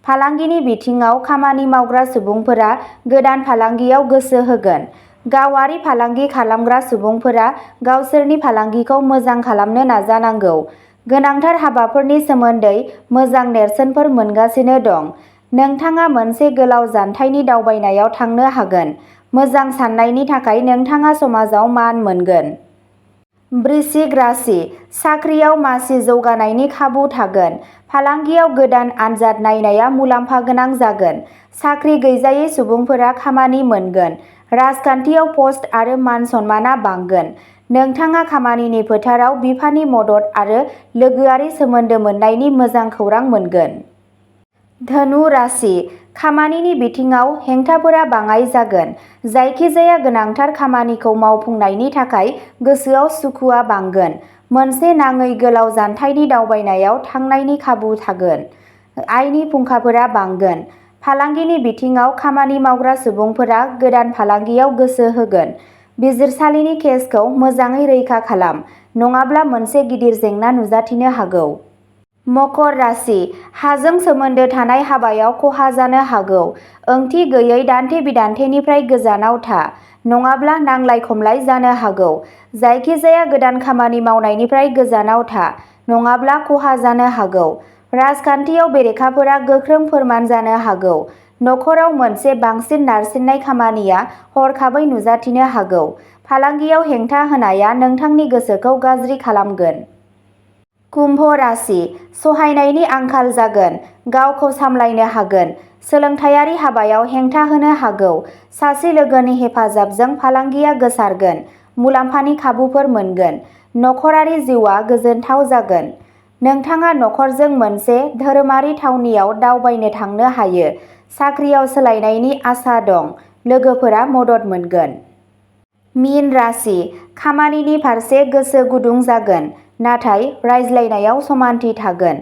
फालांगिनि बिथिङाव खामानि मावग्रा सुबुंफोरा गोदान फालांगियाव गोसो होगोन। गावारि फालांगि खालामग्रा सुबुंफोरा गावसोरनि फालांगिखौ मोजां खालामनो नाजानांगौ। गोनांथार हाबाफोरनि सोमोन्दै मोजां नेरसोनफोर मोनगासिनो दं। नोंथाङा मोनसे गोलाव जानथायनि दावबायनायाव थांनो हागोन। मोजां साननायनि थाखाय नोंथाङा समाजाव मान मोनगोन। वृश्चिक राशि, साख्रियाव मासि जौगानायनि खाबु थागोन। फालांगियाव गोदान आनजाद नायनाया मुलाम्फा गोनां जागोन। साख्रि गैजायै सुबुंफोरा खामानि मोनगोन। राजखान्थियाव पस्ट आरो मान सन्मानआ बांगोन। नोंथाङा खामानिनि फोथाराव बिफानि मदद आरो लोगोआरि सोमोन्दो मोननायनि मोजां खौरां मोनगोन। धनु राशि, खामानिनि बिथिङाव हेंथाफोरा बाङाइ जागोन। जायखिजाया गोनांथार खामानिखौ मावफुंनायनि थाखाय गोसोआव सुखुआ बांगोन। मोनसे नाङै गोलाव जानथायनि दावबायनायाव थांनायनि खाबु थागोन। आयनि फुंखाफोरा बांगोन। फालांगिनि बिथिङाव खामानि मावग्रा सुबुंफोरा गोदान फालांगियाव गोसो होगोन। बिजिरसालिनि केसखौ मोजाङै रैखा खालाम, नङाब्ला मोनसे गिदिर जेंना नुजाथिनो हागौ। मकर राशि, हाजों सोमोन्दो थानाय हाबायाव खहा जानो हागौ। ओंथि गैयै दान्थे-बिदान्थेनिफ्राय गोजानाव था, नङाब्ला नांलाय-खमलाय जानो हागौ। जायखिजाया गोदान खामानि मावनायनिफ्राय गोजानाव था, नङाब्ला खहा जानो हागौ। राजखान्थियाव बेरेखाफोरा गोख्रों फोरमान जानो हागौ। नखराव मोनसे बांसिन नारसिननाय खामानिया हरखाबै नुजाथिनो हागौ। फालांगियाव हेंथा होनाया नोंथांनि गोसोखौ गाज्रि खालामगोन। कुम्भ राशि, सहायनायनि आंखाल जागोन। गावखौ सामलायनो हागोन। सोलोंथायारि हाबायाव हेंथा होनो हागौ। सासे लोगोनि हेफाजाबजों फालांगिया गोसारगोन। मुलाम्फानि खाबुफोर मोनगोन। नखरारि जिउआ गोजोनथाव जागोन। नोंथाङा नखरजों मोनसे धोरोमारि थावनियाव दावबायनो थांनो हायो। साख्रियाव सोलायनायनि आसा दं। लोगोफोरा मदद मोनगोन। मीन राशि, खामानिनि फारसे गोसो गुदुं जागोन, नाथाय रायज्लायनायाव समानथि थागोन।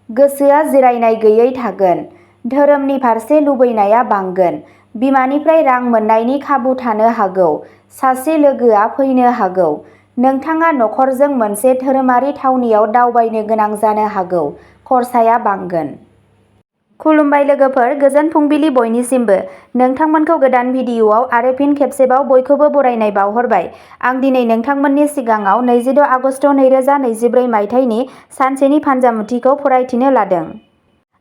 गोसोआ जिरायनाय गैयै थागोन। धोरोमनि फारसे लुबैनाया बांगोन। बिमानिफ्राय रां मोन्नायनि खाबु थानो हागौ। सासे लोगोआ फैनो हागौ। नोंथाङा नखरजों मोनसे धोरोमारि थावनियाव दावबायनो गोनां जानो हागौ। खरसाया बांगोन। खुलुमबाय लोगोफोर, गोजोन फुंबिलि बयनिसिमबो। नोंथांमोनखौ गोदान भिडिअ'आव आरो फिन खेबसेबाव बयखौबो बरायनाय बावहरबाय। आं दिनै नोंथांमोननि सिगाङाव 26 आगस्ट 2024 मायथाइनि सानसेनि फान्जामुथिखौ फरायथिनो लादों।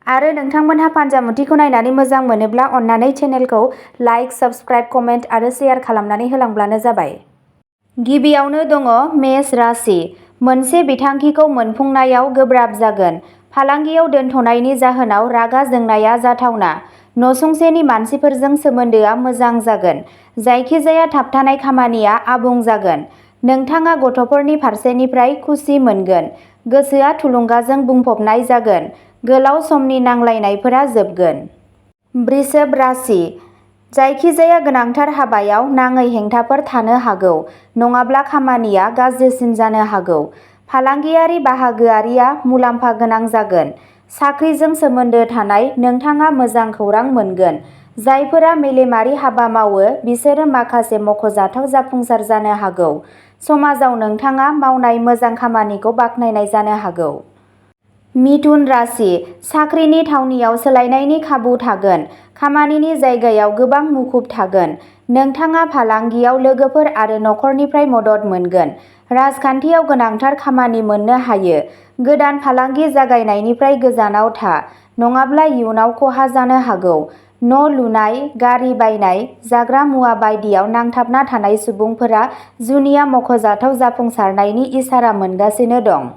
आरो नोंथांमोनहा फान्जामुथिखौ नायनानै मोजां मोनोब्ला अन्नानै चेनेलखौ लाइक, साबस्क्राइब, कमेन्ट आरो शेयार खालामनानै होलांब्लानो जाबाय। गिबियावनो दङ मेष राशि, मोनसे बिथांखिखौ मोनफुंनायाव गोब्राब जागोन। फालांगियाव दोनथ'नायनि जाहोनाव रागा जोंनाया जाथावना। नसुंसेनि मानसिफोरजों सोमोन्दोआ मोजां जागोन। जायखिजाया थाबथानाय खामानिया आबुं जागोन। नोंथाङा गथ'फोरनि फारसेनिफ्राय खुसि मोनगोन। गोसोआ थुलुंगाजों बुंफबनाय जागोन। गोलाव समनि नांलायनायफोरा जोबगोन। वृषभ राशि, जायखिजाया गोनांथार हाबायाव नाङै हेंथाफोर थानो हागौ, नङाब्ला खामानिया गाज्रिसिन जानो हागौ। फालांगियारि बाहागोआरिया मुलाम्फा गोनां जागोन। साख्रिजों सोमोन्दो थानाय नोंथाङा मोजां खौरां मोनगोन। जायफोरा मेलेमारि हाबा मावो बिसोरो माखासे मख'जाथाव जाफुंसार जानो हागौ। समाजाव नोंथाङा मावनाय मोजां खामानिखौ बाख्नायनाय जानो हागौ। मिथुन राशि, साख्रिनि थावनियाव सोलायनायनि खाबु थागोन। खामानिनि जायगायाव गोबां मुखुब थागोन। नोंथाङा फालांगियाव लोगोफोर आरो नखरनिफ्राय मदद मोनगोन। राजखान्थियाव गोनांथार खामानि मोननो हायो। गोदान फालांगि जागायनायनिफ्राय गोजानाव था, नङाब्ला इयुनाव खहा जानो हागौ। न' लुनाय, गारि बायनाय, जाग्रा मुवा बायदियाव नांथाबना थानाय सुबुंफोरा जुनिया मख'जाथाव जाफुंसारनायनि इसारा मोनगासिनो दं।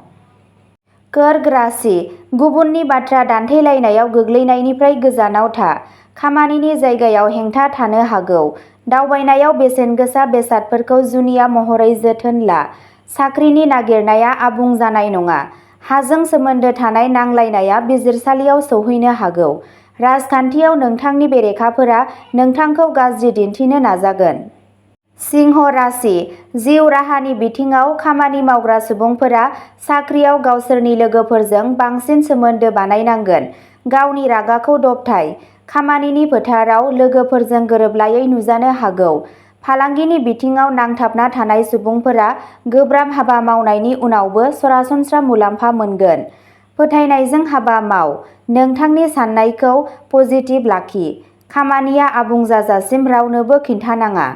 कर्क राशि, गुबुननि बाथ्रा दान्थेलायनायाव गोग्लैनायनिफ्राय गोजानाव था। खामानिनि जायगायाव हेंथा थानो हागौ। दावबायनायाव बेसेनगोसा बेसादफोरखौ जुनिया महरै जोथोन ला। साख्रिनि नागिरनाया आबुं जानाय नङा। हाजों सोमोन्दो थानाय नांलायनाया बिजिरसालियाव सौहैनो हागौ। राजखान्थियाव नोंथांनि बेरेखाफोरा नोंथांखौ गाज्रि दिन्थिनो नाजागोन। सिंह राशि जिउ राहानि बिथिङाव खामानि मावग्रा सुबुंफोरा साख्रियाव गावसोरनि लोगोफोरजों बांसिन सोमोन्दो बानायनांगोन। गावनि रागाखौ दबथाय। खामानिनि फोथाराव लोगोफोरजों गोरोबलायै नुजानो हागौ। फालांगिनि बिथिङाव नांथाबना थानाय सुबुंफोरा गोब्राब हाबा मावनायनि उनावबो सरासनस्रा मुलाम्फा मोनगोन। फोथायनायजों हाबा माव। नोंथांनि साननायखौ पजिटिभ लाखि। खामानिया आबुं जाजासिम रावनोबो खिन्थानाङा।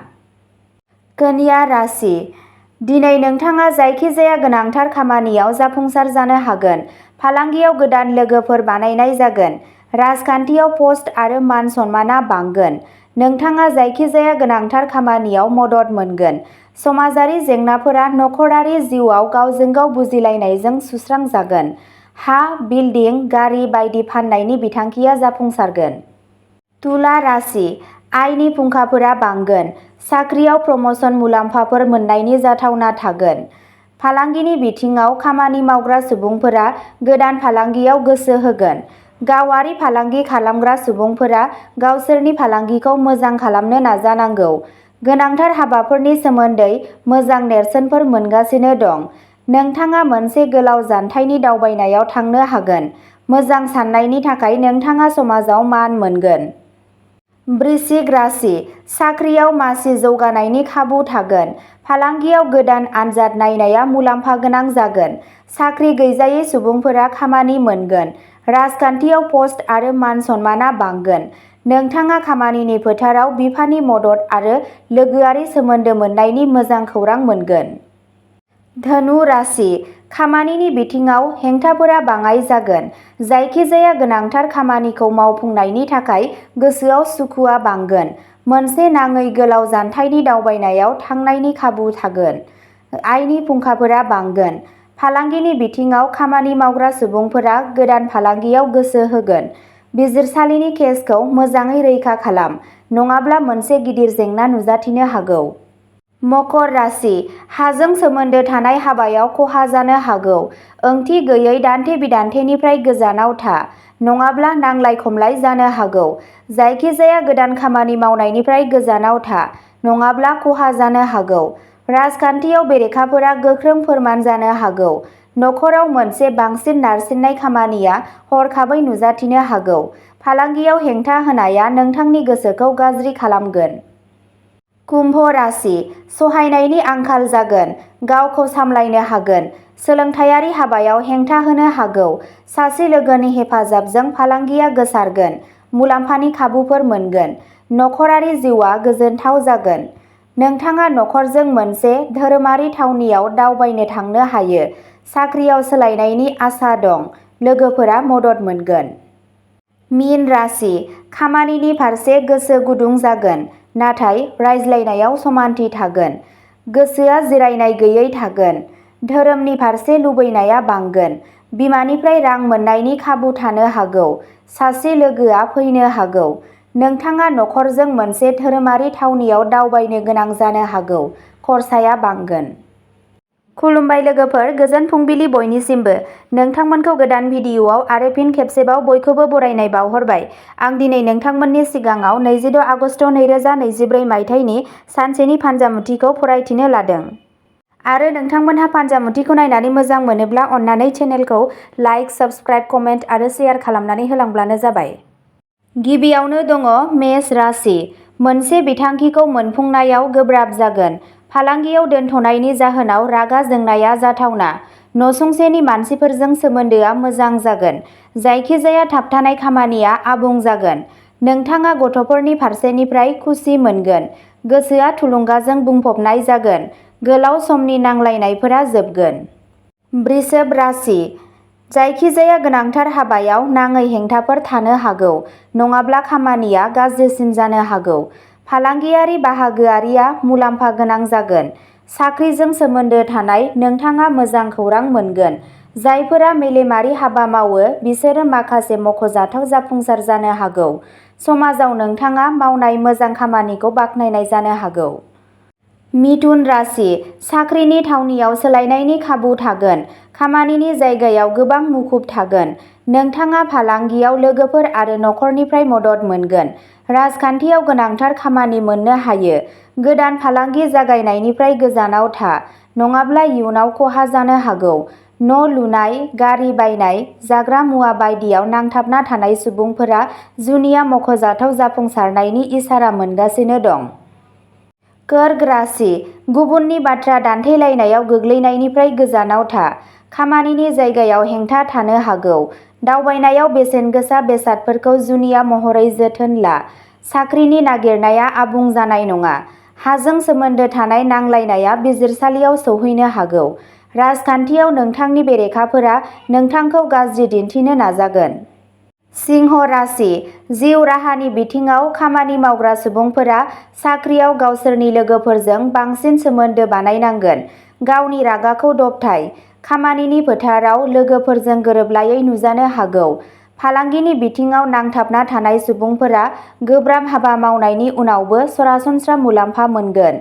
कन्या राशि दिनै नोंथाङा जायखिजाया गोनांथार खामानियाव जाफुंसार जानो हागोन। फालांगियाव गोदान लोगोफोर बानायनाय जागोन। राजखान्थियाव पस्ट आरो मान सन्मानआ बांगोन। नोंथाङा जायखिजाया गोनांथार खामानियाव मदद मोनगोन। समाजारि जेंनाफोरा नखरारि जिउआव गावजों गाव बुजिलायनायजों सुस्रांजागोन। हा, बिल्डिं, गारि बायदि फान्नायनि बिथांखिया जाफुंसारगोन। तुला राशि आयनि फुंखाफोरा बांगोन। साख्रियाव प्रम'शन मुलाम्फाफोर मोन्नायनि जाथावना थागोन। फालांगिनि बिथिङाव खामानि मावग्रा सुबुंफोरा गोदान फालांगियाव गोसो होगोन। गावारि फालांगि खालामग्रा सुबुंफोरा गावसोरनि फालांगिखौ मोजां खालामनो नाजानांगौ। गोनांथार हाबाफोरनि सोमोन्दै मोजां नेरसोनफोर मोनगासिनो दं। नोंथाङा मोनसे गोलाव जानथायनि दावबायनायाव थांनो हागोन। मोजां साननायनि थाखाय नोंथाङा समाजाव मान मोनगोन। वृश्चिक राशि साख्रियाव मासि जौगानायनि खाबु थागोन। फालांगियाव गोदान आनजाद नायनाया मुलाम्फा गोनां जागोन। साख्रि गैजायै सुबुंफोरा खामानि मोनगोन। राजखान्थियाव पस्ट आरो मान सन्मानआ बांगोन। नोंथाङा खामानिनि फोथाराव बिफानि मदद आरो लोगोआरि सोमोन्दो मोन्नायनि मोजां खौरां मोनगोन। धनु राशि खामानिनि बिथिङाव हेंथाफोरा बाङाइ जागोन। जायखिजाया गोनांथार खामानिखौ मावफुंनायनि थाखाय गोसोआव सुखुआ बांगोन। मोनसे नाङै गोलाव जानथायनि दावबायनायाव थांनायनि खाबु थागोन। आयनि फुंखाफोरा बांगोन। फालांगिनि बिथिङाव खामानि मावग्रा सुबुंफोरा गोदान फालांगियाव गोसो होगोन। बिजिरसालिनि केसखौ मोजाङै रैखा खालाम, नङाब्ला मोनसे गिदिर जेंना नुजाथिनो हागौ। मकर राशि हाजों सोमोन्दो थानाय हाबायाव खहा जानो हागौ। ओंथि गैयै दान्थे-बिदान्थेनिफ्राय गोजानाव था, नङाब्ला नांलाय-खमलाय जानो हागौ। जायखिजाया गोदान खामानि मावनायनिफ्राय गोजानाव था, नङाब्ला खहा जानो हागौ। राजखान्थियाव बेरेखाफोरा गोख्रों फोरमान जानो हागौ। नखराव मोनसे बांसिन नारसिननाय खामानिया हरखाबै नुजाथिनो हागौ। फालांगियाव हेंथा होनाया नोंथांनि गोसोखौ गाज्रि खालामगोन। कुम्भ राशि सहायनायनि आंखाल जागोन। गावखौ सामलायनो हागोन। सोलोंथायारि हाबायाव हेंथा होनो हागौ। सासे लोगोनि हेफाजाबजों फालांगिया गोसारगोन। मुलाम्फानि खाबुफोर मोनगोन। नखरारि जिउआ गोजोनथाव जागोन। नोंथाङा नखरजों मोनसे धोरोमारि थावनियाव दावबायनो थांनो हायो। साख्रियाव सोलायनायनि आसा दं। लोगोफोरा मदद मोनगोन। मीन राशि खामानिनि फारसे गोसो गुदुं जागोन, नाथाय रायज्लायनायाव समानथि थागोन। गोसोआ जिरायनाय गैयै थागोन। धोरोमनि फारसे लुबैनाया बांगोन। बिमानिफ्राय रां मोन्नायनि खाबु थानो हागौ। सासे लोगोआ फैनो हागौ। नोंथाङा नखरजों मोनसे धोरोमारि थावनियाव दावबायनो गोनां जानो हागौ। खरसाया बांगोन। खुलुमबाय लोगोफोर, गोजोन फुंबिलि बयनिसिमबो। नोंथांमोनखौ गोदान भिडिअ'आव आरो फिन खेबसेबाव बयखौबो बरायनाय बावहरबाय। आं दिनै नोंथांमोननि सिगाङाव 26 आगस्ट 2024 मायथाइनि सानसेनि फान्जामुथिखौ फरायथिनो लादों। आरो नोंथांमोनहा फान्जामुथिखौ नायनानै मोजां मोनोब्ला अन्नानै चेनेलखौ लाइक, साबस्क्राइब, कमेन्ट आरो शेयार खालामनानै होलांब्लानो जाबाय। गिबियावनो दङ मेष राशि मोनसे बिथांखिखौ मोनफुंनायाव गोब्राब जागोन। फालांगियाव दोनथ'नायनि जाहोनाव रागा जोंनाया जाथावना। नसुंसेनि मानसिफोरजों सोमोन्दोआ मोजां जागोन। जायखिजाया थाबथानाय खामानिया आबुं जागोन। नोंथाङा गथ'फोरनि फारसेनिफ्राय खुसि मोनगोन। गोसोआ थुलुंगाजों बुंफबनाय जागोन। गोलाव समनि नांलायनायफोरा जोबगोन। वृषभ राशि जायखिजाया गोनांथार हाबायाव नाङै हेंथाफोर थानो हागौ, नङाब्ला खामानिया गाज्रिसिन जानो हागौ। फालांगियारि बाहागोआरिया मुलाम्फा गोनां जागोन। साख्रिजों सोमोन्दो थानाय नोंथाङा मोजां खौरां मोनगोन। जायफोरा मेलेमारि हाबा मावो बिसोरो माखासे मख'जाथाव जाफुंसार जानो हागौ। समाजाव नोंथाङा मावनाय मोजां खामानिखौ बाख्नायनाय जानो हागौ। मिथुन राशि साख्रिनि थावनियाव सोलायनायनि खाबु थागोन। खामानिनि जायगायाव गोबां मुखुब थागोन। नोंथाङा फालांगियाव लोगोफोर आरो नखरनिफ्राय मदद मोनगोन। राजखान्थियाव गोनांथार खामानि मोननो हायो। गोदान फालांगि जागायनायनिफ्राय गोजानाव था, नङाब्ला इयुनाव खहा जानो हागौ। न' लुनाय, गारि बायनाय, जाग्रा मुवा बायदियाव नांथाबना थानाय सुबुंफोरा जुनिया मख'जाथाव जाफुंसारनायनि इसारा मोनगासिनो दं। कर्क राशि गुबुननि बाथ्रा दान्थेलायनायाव गोग्लैनायनिफ्राय गोजानाव था। खामानिनि जायगायाव हेंथा थानो हागौ। दावबायनायाव बेसेन गोसा बेसादफोरखौ जुनिया महरै जोथोन ला। साख्रिनि नागिरनाया आबुं जानाय नङा। हाजों सोमोन्दो थानाय नांलायनाया बिजिरसालियाव सौहैनो हागौ। राजखान्थियाव नोंथांनि बेरेखाफोरा नोंथांखौ गाज्रि दिन्थिनो नाजागोन। सिंह राशि जिउ राहानि बिथिङाव खामानि मावग्रा सुबुंफोरा साख्रियाव गावसोरनि लोगोफोरजों बांसिन सोमोन्दो बानायनांगोन। गावनि रागाखौ दबथाय। खामानिनि फोथाराव लोगोफोरजों गोरोबलायै नुजानो हागौ। फालांगिनि बिथिङाव नांथाबना थानाय सुबुंफोरा गोब्राब हाबा मावनायनि उनावबो सरासनस्रा मुलाम्फा मोनगोन।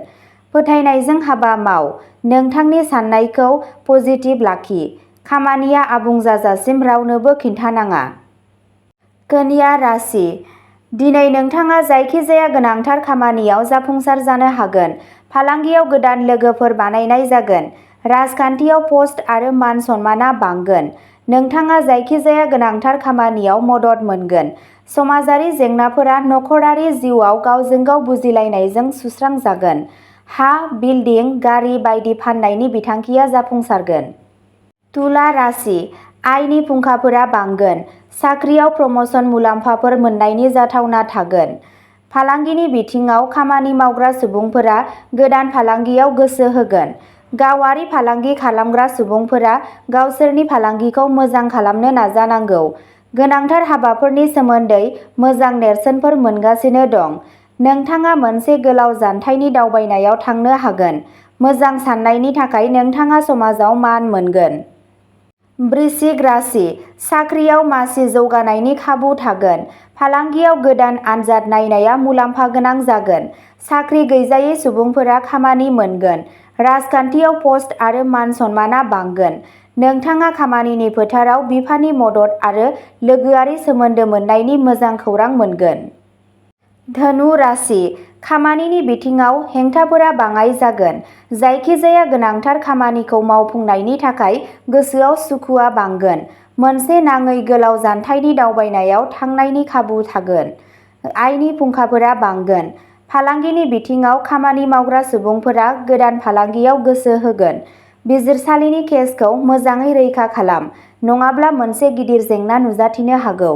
फोथायनायजों हाबा माव। नोंथांनि साननायखौ पजिटिभ लाखि। खामानिया आबुं जाजासिम रावनोबो खिन्थानाङा। कन्या राशि दिनै नोंथाङा जायखिजाया गोनांथार खामानियाव जाफुंसार जानो हागोन। फालांगियाव गोदान लोगोफोर बानायनाय जागोन। राजखान्थियाव पस्ट आरो मान सन्मानआ बांगोन। नोंथाङा जायखिजाया गोनांथार खामानियाव मदद मोनगोन। समाजारि जेंनाफोरा नखरारि जिउआव गावजों गाव बुजिलायनायजों सुस्रांजागोन। हा, बिल्डिं, गारि बायदि फान्नायनि बिथांखिया जाफुंसारगोन। तुला राशि आयनि फुंखाफोरा बांगोन। साख्रियाव प्रम'शन मुलाम्फाफोर मोन्नायनि जाथावना थागोन। फालांगिनि बिथिङाव खामानि मावग्रा सुबुंफोरा गोदान फालांगियाव गोसो होगोन। गावारि फालांगि खालामग्रा सुबुंफोरा गावसोरनि फालांगिखौ मोजां खालामनो नाजानांगौ। गोनांथार हाबाफोरनि सोमोन्दै मोजां नेरसोनफोर मोनगासिनो दं। नोंथाङा मोनसे गोलाव जानथायनि दावबायनायाव थांनो हागोन। मोजां साननायनि थाखाय नोंथाङा समाजाव मान मोनगोन। वृश्चिक राशि साख्रियाव मासि जौगानायनि खाबु थागोन। फालांगियाव गोदान आनजाद नायनाया मुलाम्फा गोनां जागोन। साख्रि गैजायै सुबुंफोरा खामानि मोनगोन। राजखान्थियाव पस्ट आरो मान सन्मानआ बांगोन। नोंथाङा खामानिनि फोथाराव बिफानि मदद आरो लोगोआरि सोमोन्दो मोन्नायनि मोजां खौरां मोनगोन। धनु राशि खामानिनि बिथिङाव हेंथाफोरा बाङाइ जागोन। जायखिजाया गोनांथार खामानिखौ मावफुंनायनि थाखाय गोसोआव सुखुआ बांगोन। मोनसे नाङै गोलाव जानथायनि दावबायनायाव थांनायनि खाबु थागोन। आयनि फुंखाफोरा बांगोन। फालांगिनि बिथिङाव खामानि मावग्रा सुबुंफोरा गोदान फालांगियाव गोसो होगोन। बिजिरसालिनि केसखौ मोजाङै रैखा खालाम, नङाब्ला मोनसे गिदिर जेंना नुजाथिनो हागौ।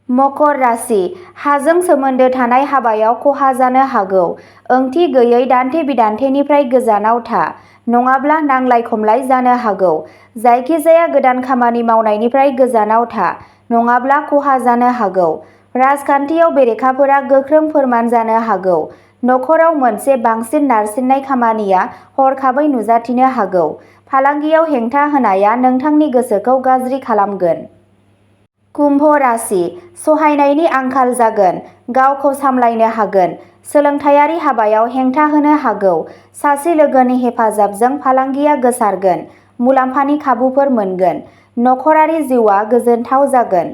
मकर राशि हाजों सोमोन्दो थानाय हाबायाव खहा जानो हागौ। ओंथि गैयै दान्थे-बिदान्थेनिफ्राय गोजानाव था, नङाब्ला नांलाय-खमलाय जानो हागौ। जायखिजाया गोदान खामानि मावनायनिफ्राय गोजानाव था, नङाब्ला खहा जानो हागौ। राजखान्थियाव बेरेखाफोरा गोख्रों फोरमान जानो हागौ। नखराव मोनसे बांसिन नारसिननाय खामानिया हरखाबै नुजाथिनो हागौ। फालांगियाव हेंथा होनाया नोंथांनि गोसोखौ गाज्रि खालामगोन। कुम्भ राशि सहायनायनि आंखाल जागोन। गावखौ सामलायनो हागोन। सोलोंथायारि हाबायाव हेंथा होनो हागौ। सासे लोगोनि हेफाजाबजों फालांगिया गोसारगोन। मुलाम्फानि खाबुफोर मोनगोन। नखरारि जिउआ गोजोनथाव जागोन।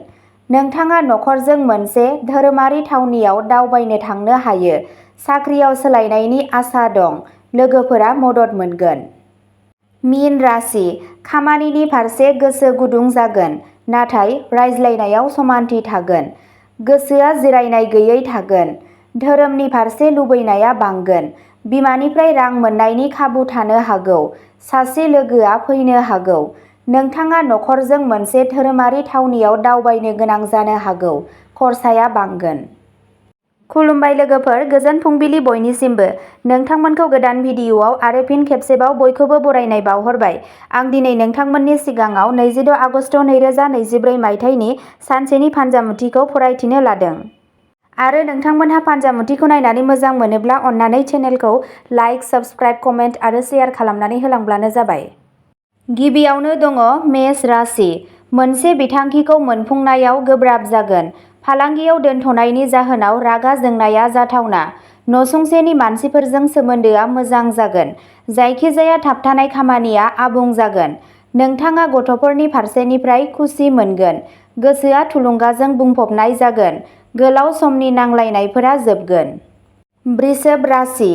नोंथाङा नखरजों मोनसे धोरोमारि थावनियाव दावबायनो थांनो हायो। साख्रियाव सोलायनायनि आसा दं। लोगोफोरा मदद मोनगोन। मीन राशि खामानिनि फारसे गोसो गुदुं जागोन, नाथाय रायज्लायनायाव समानथि थागोन। गोसोआ जिरायनाय गैयै थागोन। धोरोमनि फारसे लुबैनाया बांगोन। बिमानिफ्राय रां मोन्नायनि खाबु थानो हागौ। सासे लोगोआ फैनो हागौ। नोंथाङा नखरजों मोनसे धोरोमारि थावनियाव दावबायनो गोनां जानो हागौ। खरसाया बांगोन। खुलुमबाय लोगोफोर, गोजोन फुंबिलि बयनिसिमबो। नोंथांमोनखौ गोदान भिडिअआव आरो फिन खेबसेबाव बयखौबो बरायनाय बावहरबाय। आं दिनै नोंथांमोननि सिगाङाव 26 आगस्ट 2024 मायथाइनि सानसेनि फान्जामुथिखौ फरायथिनो लादों। आरो नोंथांमोनहा फान्जामुथिखौ नायनानै मोजां मोनोब्ला अन्नानै चेनेलखौ लाइक, साबस्क्राइब, कमेन्ट आरो शेयार खालामनानै होलांब्लानो जाबाय। गिबियावनो दङ मेष राशि। मोनसे बिथांखिखौ मोनफुंनायाव गोब्राब जागोन। फालांगियाव दोनथ'नायनि जाहोनाव रागा जोंनाया जाथावना। नसुंसेनि मानसिफोरजों सोमोन्दोआ मोजां जागोन। जायखिजाया थाबथानाय खामानिया आबुं जागोन। नोंथाङा गथ'फोरनि फारसेनिफ्राय खुसि मोनगोन। गोसोआ थुलुंगाजों बुंफबनाय जागोन। गोलाव समनि नांलायनायफोरा जोबगोन। वृषभ राशि,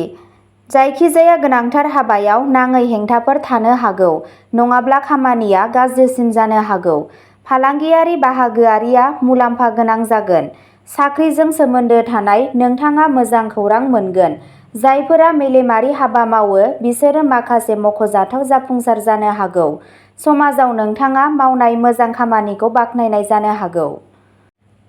जायखिजाया गोनांथार हाबायाव नाङै हेंथाफोर थानो हागौ, नङाब्ला खामानिया गाज्रिसिन जानो हागौ। फालांगियारि बाहागोआरिया मुलाम्फा गोनां जागोन। साख्रिजों सोमोन्दो थानाय नोंथाङा मोजां खौरां मोनगोन। जायफोरा मेलेमारि हाबा मावो बिसोरो माखासे मख'जाथाव जाफुंसार जानो हागौ। समाजाव नोंथाङा मावनाय मोजां खामानिखौ बाख्नायनाय जानो हागौ।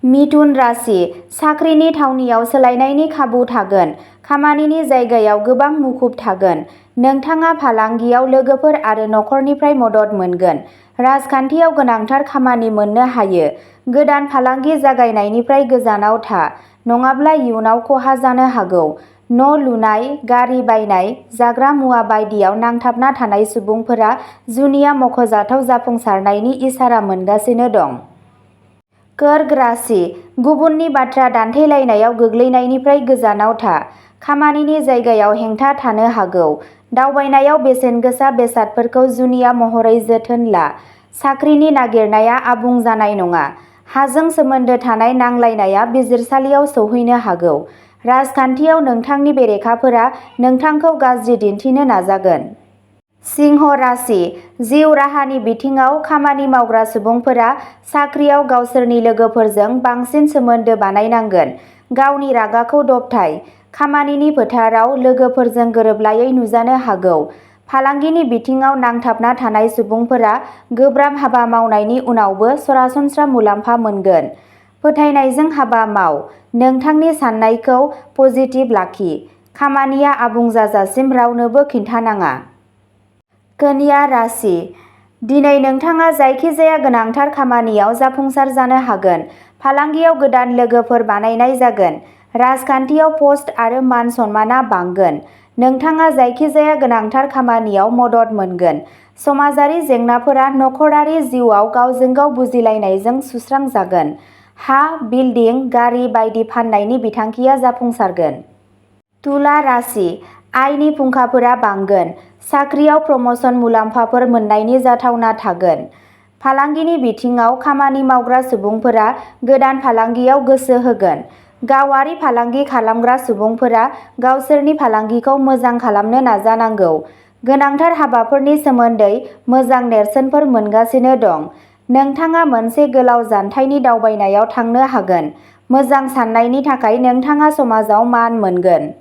मिथुन राशि, साख्रिनि थावनियाव सोलायनायनि खाबु थागोन। खामानिनि जायगायाव गोबां मुखुब थागोन। नोंथाङा फालांगियाव लोगोफोर आरो नखरनिफ्राय मदद मोनगोन। राजखान्थियाव गोनांथार खामानि मोननो हायो। गोदान फालांगि जागायनायनिफ्राय गोजानाव था, नङाब्ला इयुनाव खहा जानो हागौ। न' लुनाय, गारि बायनाय, जाग्रा मुवा बायदियाव नांथाबना थानाय सुबुंफोरा जुनिया मख'जाथाव जाफुंसारनायनि इसारा मोनगासिनो दं। कर्क राशि, गुबुननि बाथ्रा दान्थेलायनायाव गोग्लैनायनिफ्राय गोजानाव था। खामानिनि जायगायाव हेंथा थानो हागौ। दावबायनायाव बेसेनगोसा बेसादफोरखौ जुनिया महरै जोथोन ला। साख्रिनि नागिरनाया आबुं जानाय नङा। हाजों सोमोन्दो थानाय नांलायनाया बिजिरसालियाव सौहैनो हागौ। राजखान्थियाव नोंथांनि बेरेखाफोरा नोंथांखौ गाज्रि दिन्थिनो नाजागोन। सिंह राशि, जिउ राहानि बिथिङाव खामानि मावग्रा सुबुंफोरा साख्रियाव गावसोरनि लोगोफोरजों बांसिन सोमोन्दो बानायनांगोन। गावनि रागाखौ दबथाय। खामानिनि फोथाराव लोगोफोरजों गोरोबलायै नुजानो हागौ। फालांगिनि बिथिङाव नांथाबना थानाय सुबुंफोरा गोब्राब हाबा मावनायनि उनावबो सरासनस्रा मुलाम्फा मोनगोन। फोथायनायजों हाबा माव। नोंथांनि साननायखौ पजिटिभ लाखि। खामानिया आबुं जाजासिम रावनोबो खिन्थानाङा। कन्या राशि, दिनै नोंथाङा जायखिजाया गोनांथार खामानियाव जाफुंसार जानो हागोन। फालांगियाव गोदान लोगोफोर बानायनाय जागोन। राजखान्थियाव पस्ट आरो मान सन्मानआ बांगोन। नोंथाङा जायखिजाया गोनांथार खामानियाव मदद मोनगोन। समाजारि जेंनाफोरा नखरारि जिउआव गावजों गाव बुजिलायनायजों सुस्रांजागोन। हा, बिल्डिं, गारि बायदि फान्नायनि बिथांखिया जाफुंसारगोन। तुला राशि, आयनि फुंखाफोरा बांगोन। साख्रियाव प्रम'शन मुलाम्फाफोर मोन्नायनि जाथावना थागोन। फालांगिनि बिथिङाव खामानि मावग्रा सुबुंफोरा गोदान फालांगियाव गोसो होगोन। गावारि फालांगि खालामग्रा सुबुंफोरा गावसोरनि फालांगिखौ मोजां खालामनो नाजानांगौ। गोनांथार हाबाफोरनि सोमोन्दै मोजां नेरसोनफोर मोनगासिनो दं। नोंथाङा मोनसे गोलाव जानथायनि दावबायनायाव थांनो हागोन। मोजां साननायनि थाखाय नोंथाङा समाजाव मान मोनगोन।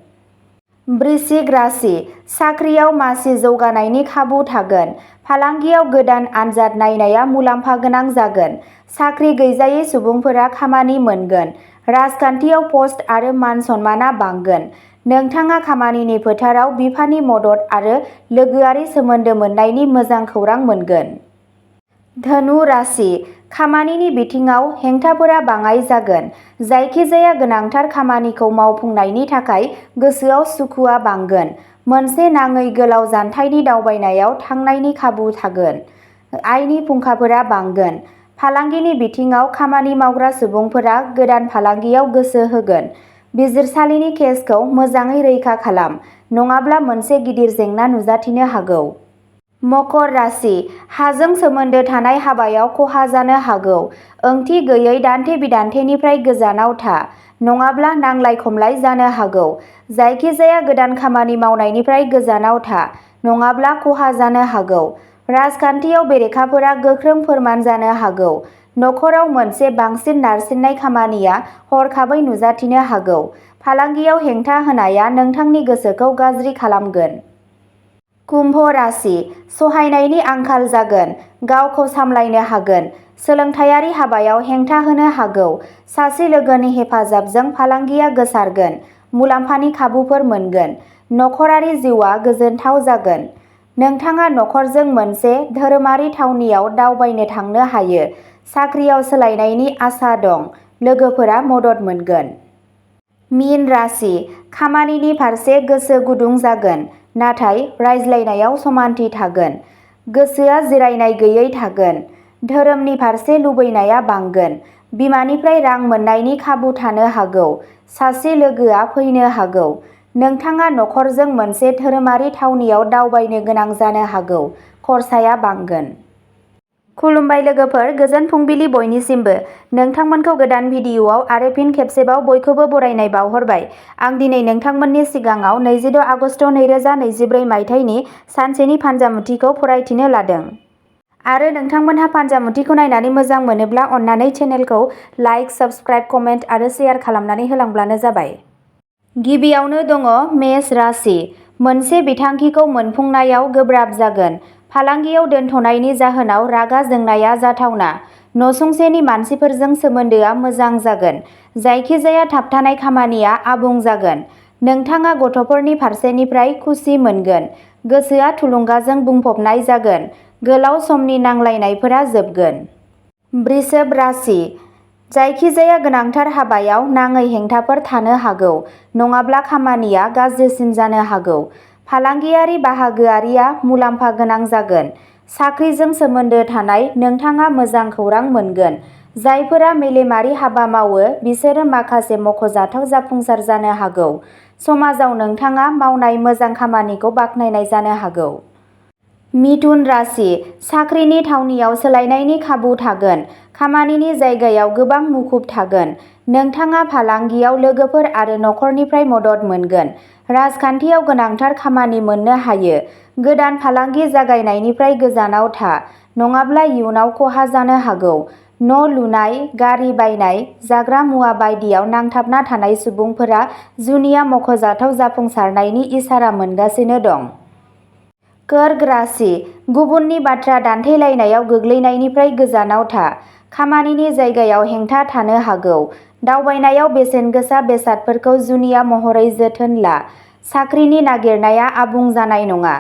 वृश्चिक राशि, साख्रियाव मासि जौगानायनि खाबु थागोन। फालांगियाव गोदान आनजाद नायनाया मुलाम्फा गोनां जागोन। साख्रि गैजायै सुबुंफोरा खामानि मोनगोन। राजखान्थियाव पस्ट आरो मान सन्मानआ बांगोन। नोंथाङा खामानिनि फोथाराव बिफानि मदद आरो लोगोआरि सोमोन्दो मोन्नायनि मोजां खौरां मोनगोन। धनु राशि, खामानिनि बिथिङाव हेंथाफोरा बाङाइ जागोन। जायखिजाया गोनांथार खामानिखौ मावफुंनायनि थाखाय गोसोआव सुखुआ बांगोन। मोनसे नाङै गोलाव जानथायनि दावबायनायाव थांनायनि खाबु थागोन। आयनि फुंखाफोरा बांगोन। फालांगिनि बिथिङाव खामानि मावग्रा सुबुंफोरा गोदान फालांगियाव गोसो होगोन। बिजिरसालिनि केसखौ मोजाङै रैखा खालाम, नङाब्ला मोनसे गिदिर जेंना नुजाथिनो हागौ। मकर राशि, हाजों सोमोन्दो थानाय हाबायाव खहा जानो हागौ। ओंथि गैयै दान्थे-बिदान्थेनिफ्राय गोजानाव था, नङाब्ला नांलाय-खमलाय जानो हागौ। जायखिजाया गोदान खामानि मावनायनिफ्राय गोजानाव था, नङाब्ला खहा जानो हागौ। राजखान्थियाव बेरेखाफोरा गोख्रों फोरमान जानो हागौ। नखराव मोनसे बांसिन नारसिननाय खामानिया हरखाबै नुजाथिनो हागौ। फालांगियाव हेंथा होनाया नोंथांनि गोसोखौ गाज्रि खालामगोन। कुम्भ राशि, सहायनायनि आंखाल जागोन। गावखौ सामलायनो हागोन। सोलोंथायारि हाबायाव हेंथा होनो हागौ। सासे लोगोनि हेफाजाबजों फालांगिया गोसारगोन। मुलाम्फानि खाबुफोर मोनगोन। नखरारि जिउआ गोजोनथाव जागोन। नोंथाङा नखरजों मोनसे धोरोमारि थावनियाव दावबायनो थांनो हायो। साख्रियाव सोलायनायनि आसा दं। लोगोफोरा मदद मोनगोन। मीन राशि, खामानिनि फारसे गोसो गुदुं जागोन, नाथाय रायज्लायनायाव समानथि थागोन। गोसोआ जिरायनाय गैयै थागोन। धोरोमनि फारसे लुबैनाया बांगोन। बिमानिफ्राय रां मोन्नायनि खाबु थानो हागौ। सासे लोगोआ फैनो हागौ। नोंथाङा नखरजों मोनसे धोरोमारि थावनियाव दावबायनो गोनां जानो हागौ। खरसाया बांगोन। खुलुमबाय लोगोफोर, गोजोन फुंबिलि बयनिसिमबो। नोंथांमोनखौ गोदान भिडिअ'आव आरो फिन खेबसेबाव बयखौबो बरायनाय बावहरबाय। आं दिनै नोंथांमोननि सिगाङाव 26 आगस्ट 2023 मायथाइनि सानसेनि फान्जामुथिखौ फरायथिनो लादों। आरो नोंथांमोनहा फान्जामुथिखौ नायनानै मोजां मोनोब्ला अन्नानै चेनेलखौ लाइक, साबस्क्राइब, कमेन्ट आरो शेयार खालामनानै होलांब्लानो जाबाय। गिबियावनो दङ मेष राशि। मोनसे बिथांखिखौ मोनफुंनायाव गोब्राब जागोन। फालांगियाव दोनथ'नायनि जाहोनाव रागा जोंनाया जाथावना। नसुंसेनि मानसिफोरजों सोमोन्दोआ मोजां जागोन। जायखिजाया थाबथानाय खामानिया आबुं जागोन। नोंथाङा गथ'फोरनि फारसेनिफ्राय खुसि मोनगोन। गोसोआ थुलुंगाजों बुंफबनाय जागोन। गोलाव समनि नांलायनायफोरा जोबगोन। वृषभ राशि। जायखिजाया गोनांथार हाबायाव नाङै हेंथाफोर थानो हागौ, नङाब्ला खामानिया गाज्रिसिन जानो हागौ। फालांगियारि बाहागोआरिया मुलाम्फा गोनां जागोन। साख्रिजों सोमोन्दो थानाय नोंथाङा मोजां खौरां मोनगोन। जायफोरा मेलेमारि हाबा मावो बिसोरो माखासे मख'जाथाव जाफुंसार जानो हागौ। समाजाव नोंथाङा मावनाय मोजां खामानिखौ बाख्नायनाय जानो हागौ। मिथुन राशि। साख्रिनि थावनियाव सोलायनायनि खाबु थागोन। खामानिनि जायगायाव गोबां मुखुब थागोन। नोंथाङा फालांगियाव लोगोफोर आरो नखरनिफ्राय मदद मोनगोन। राजखान्थियाव गोनांथार खामानि मोननो हायो। गोदान फालांगि जागायनायनिफ्राय गोजानाव था, नङाब्ला इयुनाव खहा जानो हागौ। न' लुनाय, गारि बायनाय, जाग्रा मुवा बायदियाव नांथाबना थानाय सुबुंफोरा जुनिया मख'जाथाव जाफुंसारनायनि इसारा मोनगासिनो दं। कर्क राशि। गुबुननि बाथ्रा दान्थेलायनायाव गोग्लैनायनिफ्राय गोजानाव था। खामानिनि जायगायाव हेंथा थानो हागौ। दावबायनायाव बेसेनगोसा बेसादफोरखौ जुनिया महरै जोथोन ला। साख्रिनि नागिरनाया आबुं जानाय नङा।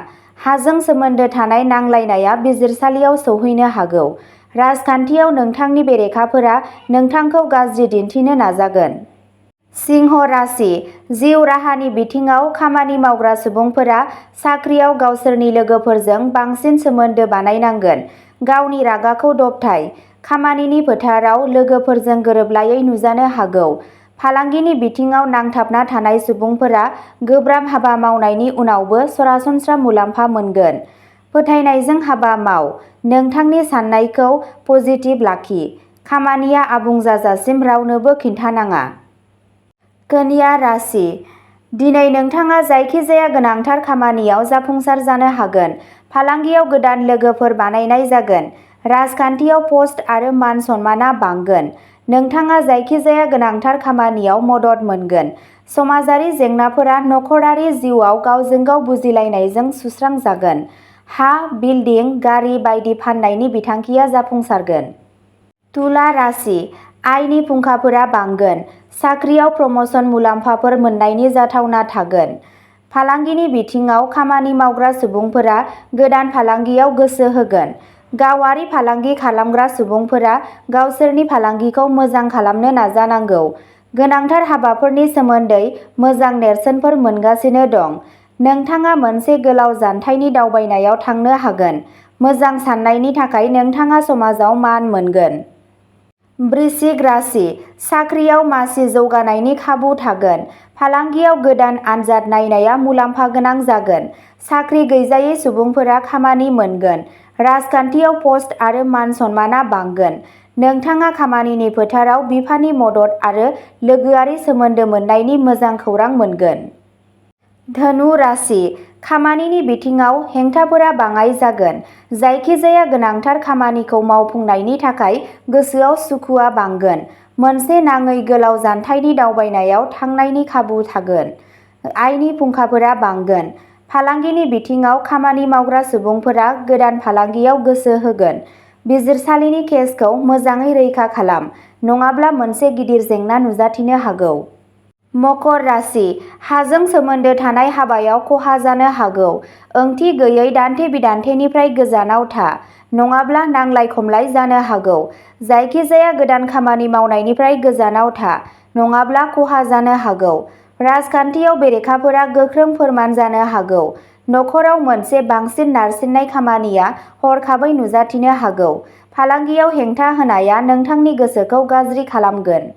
हाजों सोमोन्दो थानाय नांलायनाया बिजिरसालियाव सौहैनो हागौ। राजखान्थियाव नोंथांनि बेरेखाफोरा नोंथांखौ गाज्रि दिन्थिनो नाजागोन। सिंह राशि। जिउ राहानि बिथिङाव खामानि मावग्रा सुबुंफोरा साख्रियाव गावसोरनि लोगोफोरजों बांसिन सोमोन्दो बानायनांगोन। गावनि रागाखौ दबथाय। खामानिनि फोथाराव लोगोफोरजों गोरोबलायै नुजानो हागौ। फालांगिनि बिथिङाव नांथाबना थानाय सुबुंफोरा गोब्राब हाबा मावनायनि उनावबो सरासनस्रा मुलाम्फा मोनगोन। फोथायनायजों हाबा माव। नोंथांनि साननायखौ पजिटिभ लाखि। खामानिया आबुं जाजासिम रावनोबो खिन्थानाङा। कन्या राशि। दिनै नोंथाङा जायखिजाया गोनांथार खामानियाव जाफुंसार जानो हागोन। फालांगियाव गोदान लोगोफोर बानायनाय जागोन। राजखान्थियाव पस्ट आरो मान सन्मानआ बांगोन। नोंथाङा जायखिजाया गोनांथार खामानियाव मदद मोनगोन। समाजारि जेंनाफोरा नखरारि जिउआव गावजों गाव बुजिलायनायजों सुस्रांजागोन। हा, बिल्डिं, गारि बायदि फान्नायनि बिथांखिया जाफुंसारगोन। तुला राशि। आयनि फुंखाफोरा बांगोन। साख्रियाव प्रम'शन मुलाम्फाफोर मोन्नायनि जाथावना थागोन। फालांगिनि बिथिङाव खामानि मावग्रा सुबुंफोरा गोदान फालांगियाव गोसो होगोन। गावारि फालांगि खालामग्रा सुबुंफोरा गावसोरनि फालांगिखौ मोजां खालामनो नाजानांगौ। गोनांथार हाबाफोरनि सोमोन्दै मोजां नेरसोनफोर मोनगासिनो दं। नोंथाङा मोनसे गोलाव जानथायनि दावबायनायाव थांनो हागोन। मोजां साननायनि थाखाय नोंथाङा समाजाव मान मोनगोन। वृश्चिक राशि। साख्रियाव मासि जौगानायनि खाबु थागोन। फालांगियाव गोदान आनजाद नायनाया मुलाम्फा गोनां जागोन। साख्रि गैजायै सुबुंफोरा खामानि मोनगोन। राजखान्थियाव पस्ट आरो मान सन्मानआ बांगोन। नोंथाङा खामानिनि फोथाराव बिफानि मदद आरो लोगोआरि सोमोन्दो मोन्नायनि मोजां खौरां मोनगोन। धनु राशि। खामानिनि बिथिङाव हेंथाफोरा बाङाइ जागोन। जायखिजाया गोनांथार खामानिखौ मावफुंनायनि थाखाय गोसोआव सुखुआ बांगोन। मोनसे नाङै गोलाव जानथायनि दावबायनायाव थांनायनि खाबु थागोन। आयनि फुंखाफोरा बांगोन। फालांगिनि बिथिङाव खामानि मावग्रा सुबुंफोरा गोदान फालांगियाव गोसो होगोन। बिजिरसालिनि केसखौ मोजाङै रैखा खालाम, नङाब्ला मोनसे गिदिर जेंना नुजाथिनो हागौ। मकर राशि। हाजों सोमोन्दो थानाय हाबायाव खहा जानो हागौ। ओंथि गैयै दान्थे-बिदान्थेनिफ्राय गोजानाव था, नङाब्ला नांलाय-खमलाय जानो हागौ। जायखिजाया गोदान खामानि मावनायनिफ्राय गोजानाव था, नङाब्ला खहा जानो हागौ। राजखान्थियाव बेरेखाफोरा गोख्रों फोरमान जानो हागौ। नखराव मोनसे बांसिन नारसिननाय खामानिया हरखाबै नुजाथिनो हागौ। फालांगियाव हेंथा होनाया नोंथांनि गोसोखौ गाज्रि खालामगोन।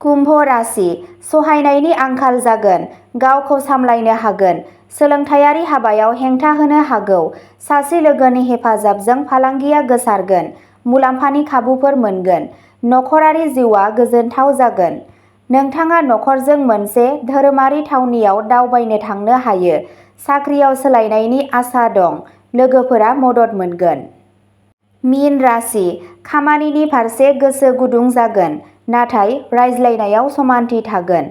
कुम्भ राशि सहायनायनि आंखाल जागोन, गावखौ सामलायनो हागोन, सोलोंथायारि हाबायाव हेंथा होनो हागौ, सासे लोगोनि हेफाजाबजों फालांगिया गोसारगोन, मुलाम्फानि खाबुफोर मोनगोन, नखरारि जिउआ गोजोनथाव जागोन। नोंथाङा नखरजों मोनसे धोरोमारि थावनियाव दावबायनो थांनो हायो, साख्रियाव सोलायनायनि आसा दं, लोगोफोरा मदद मोनगोन। मीन राशि खामानिनि फारसे गोसो गुदुं जागोन, नाथाय रायज्लायनायाव समानथि थागोन,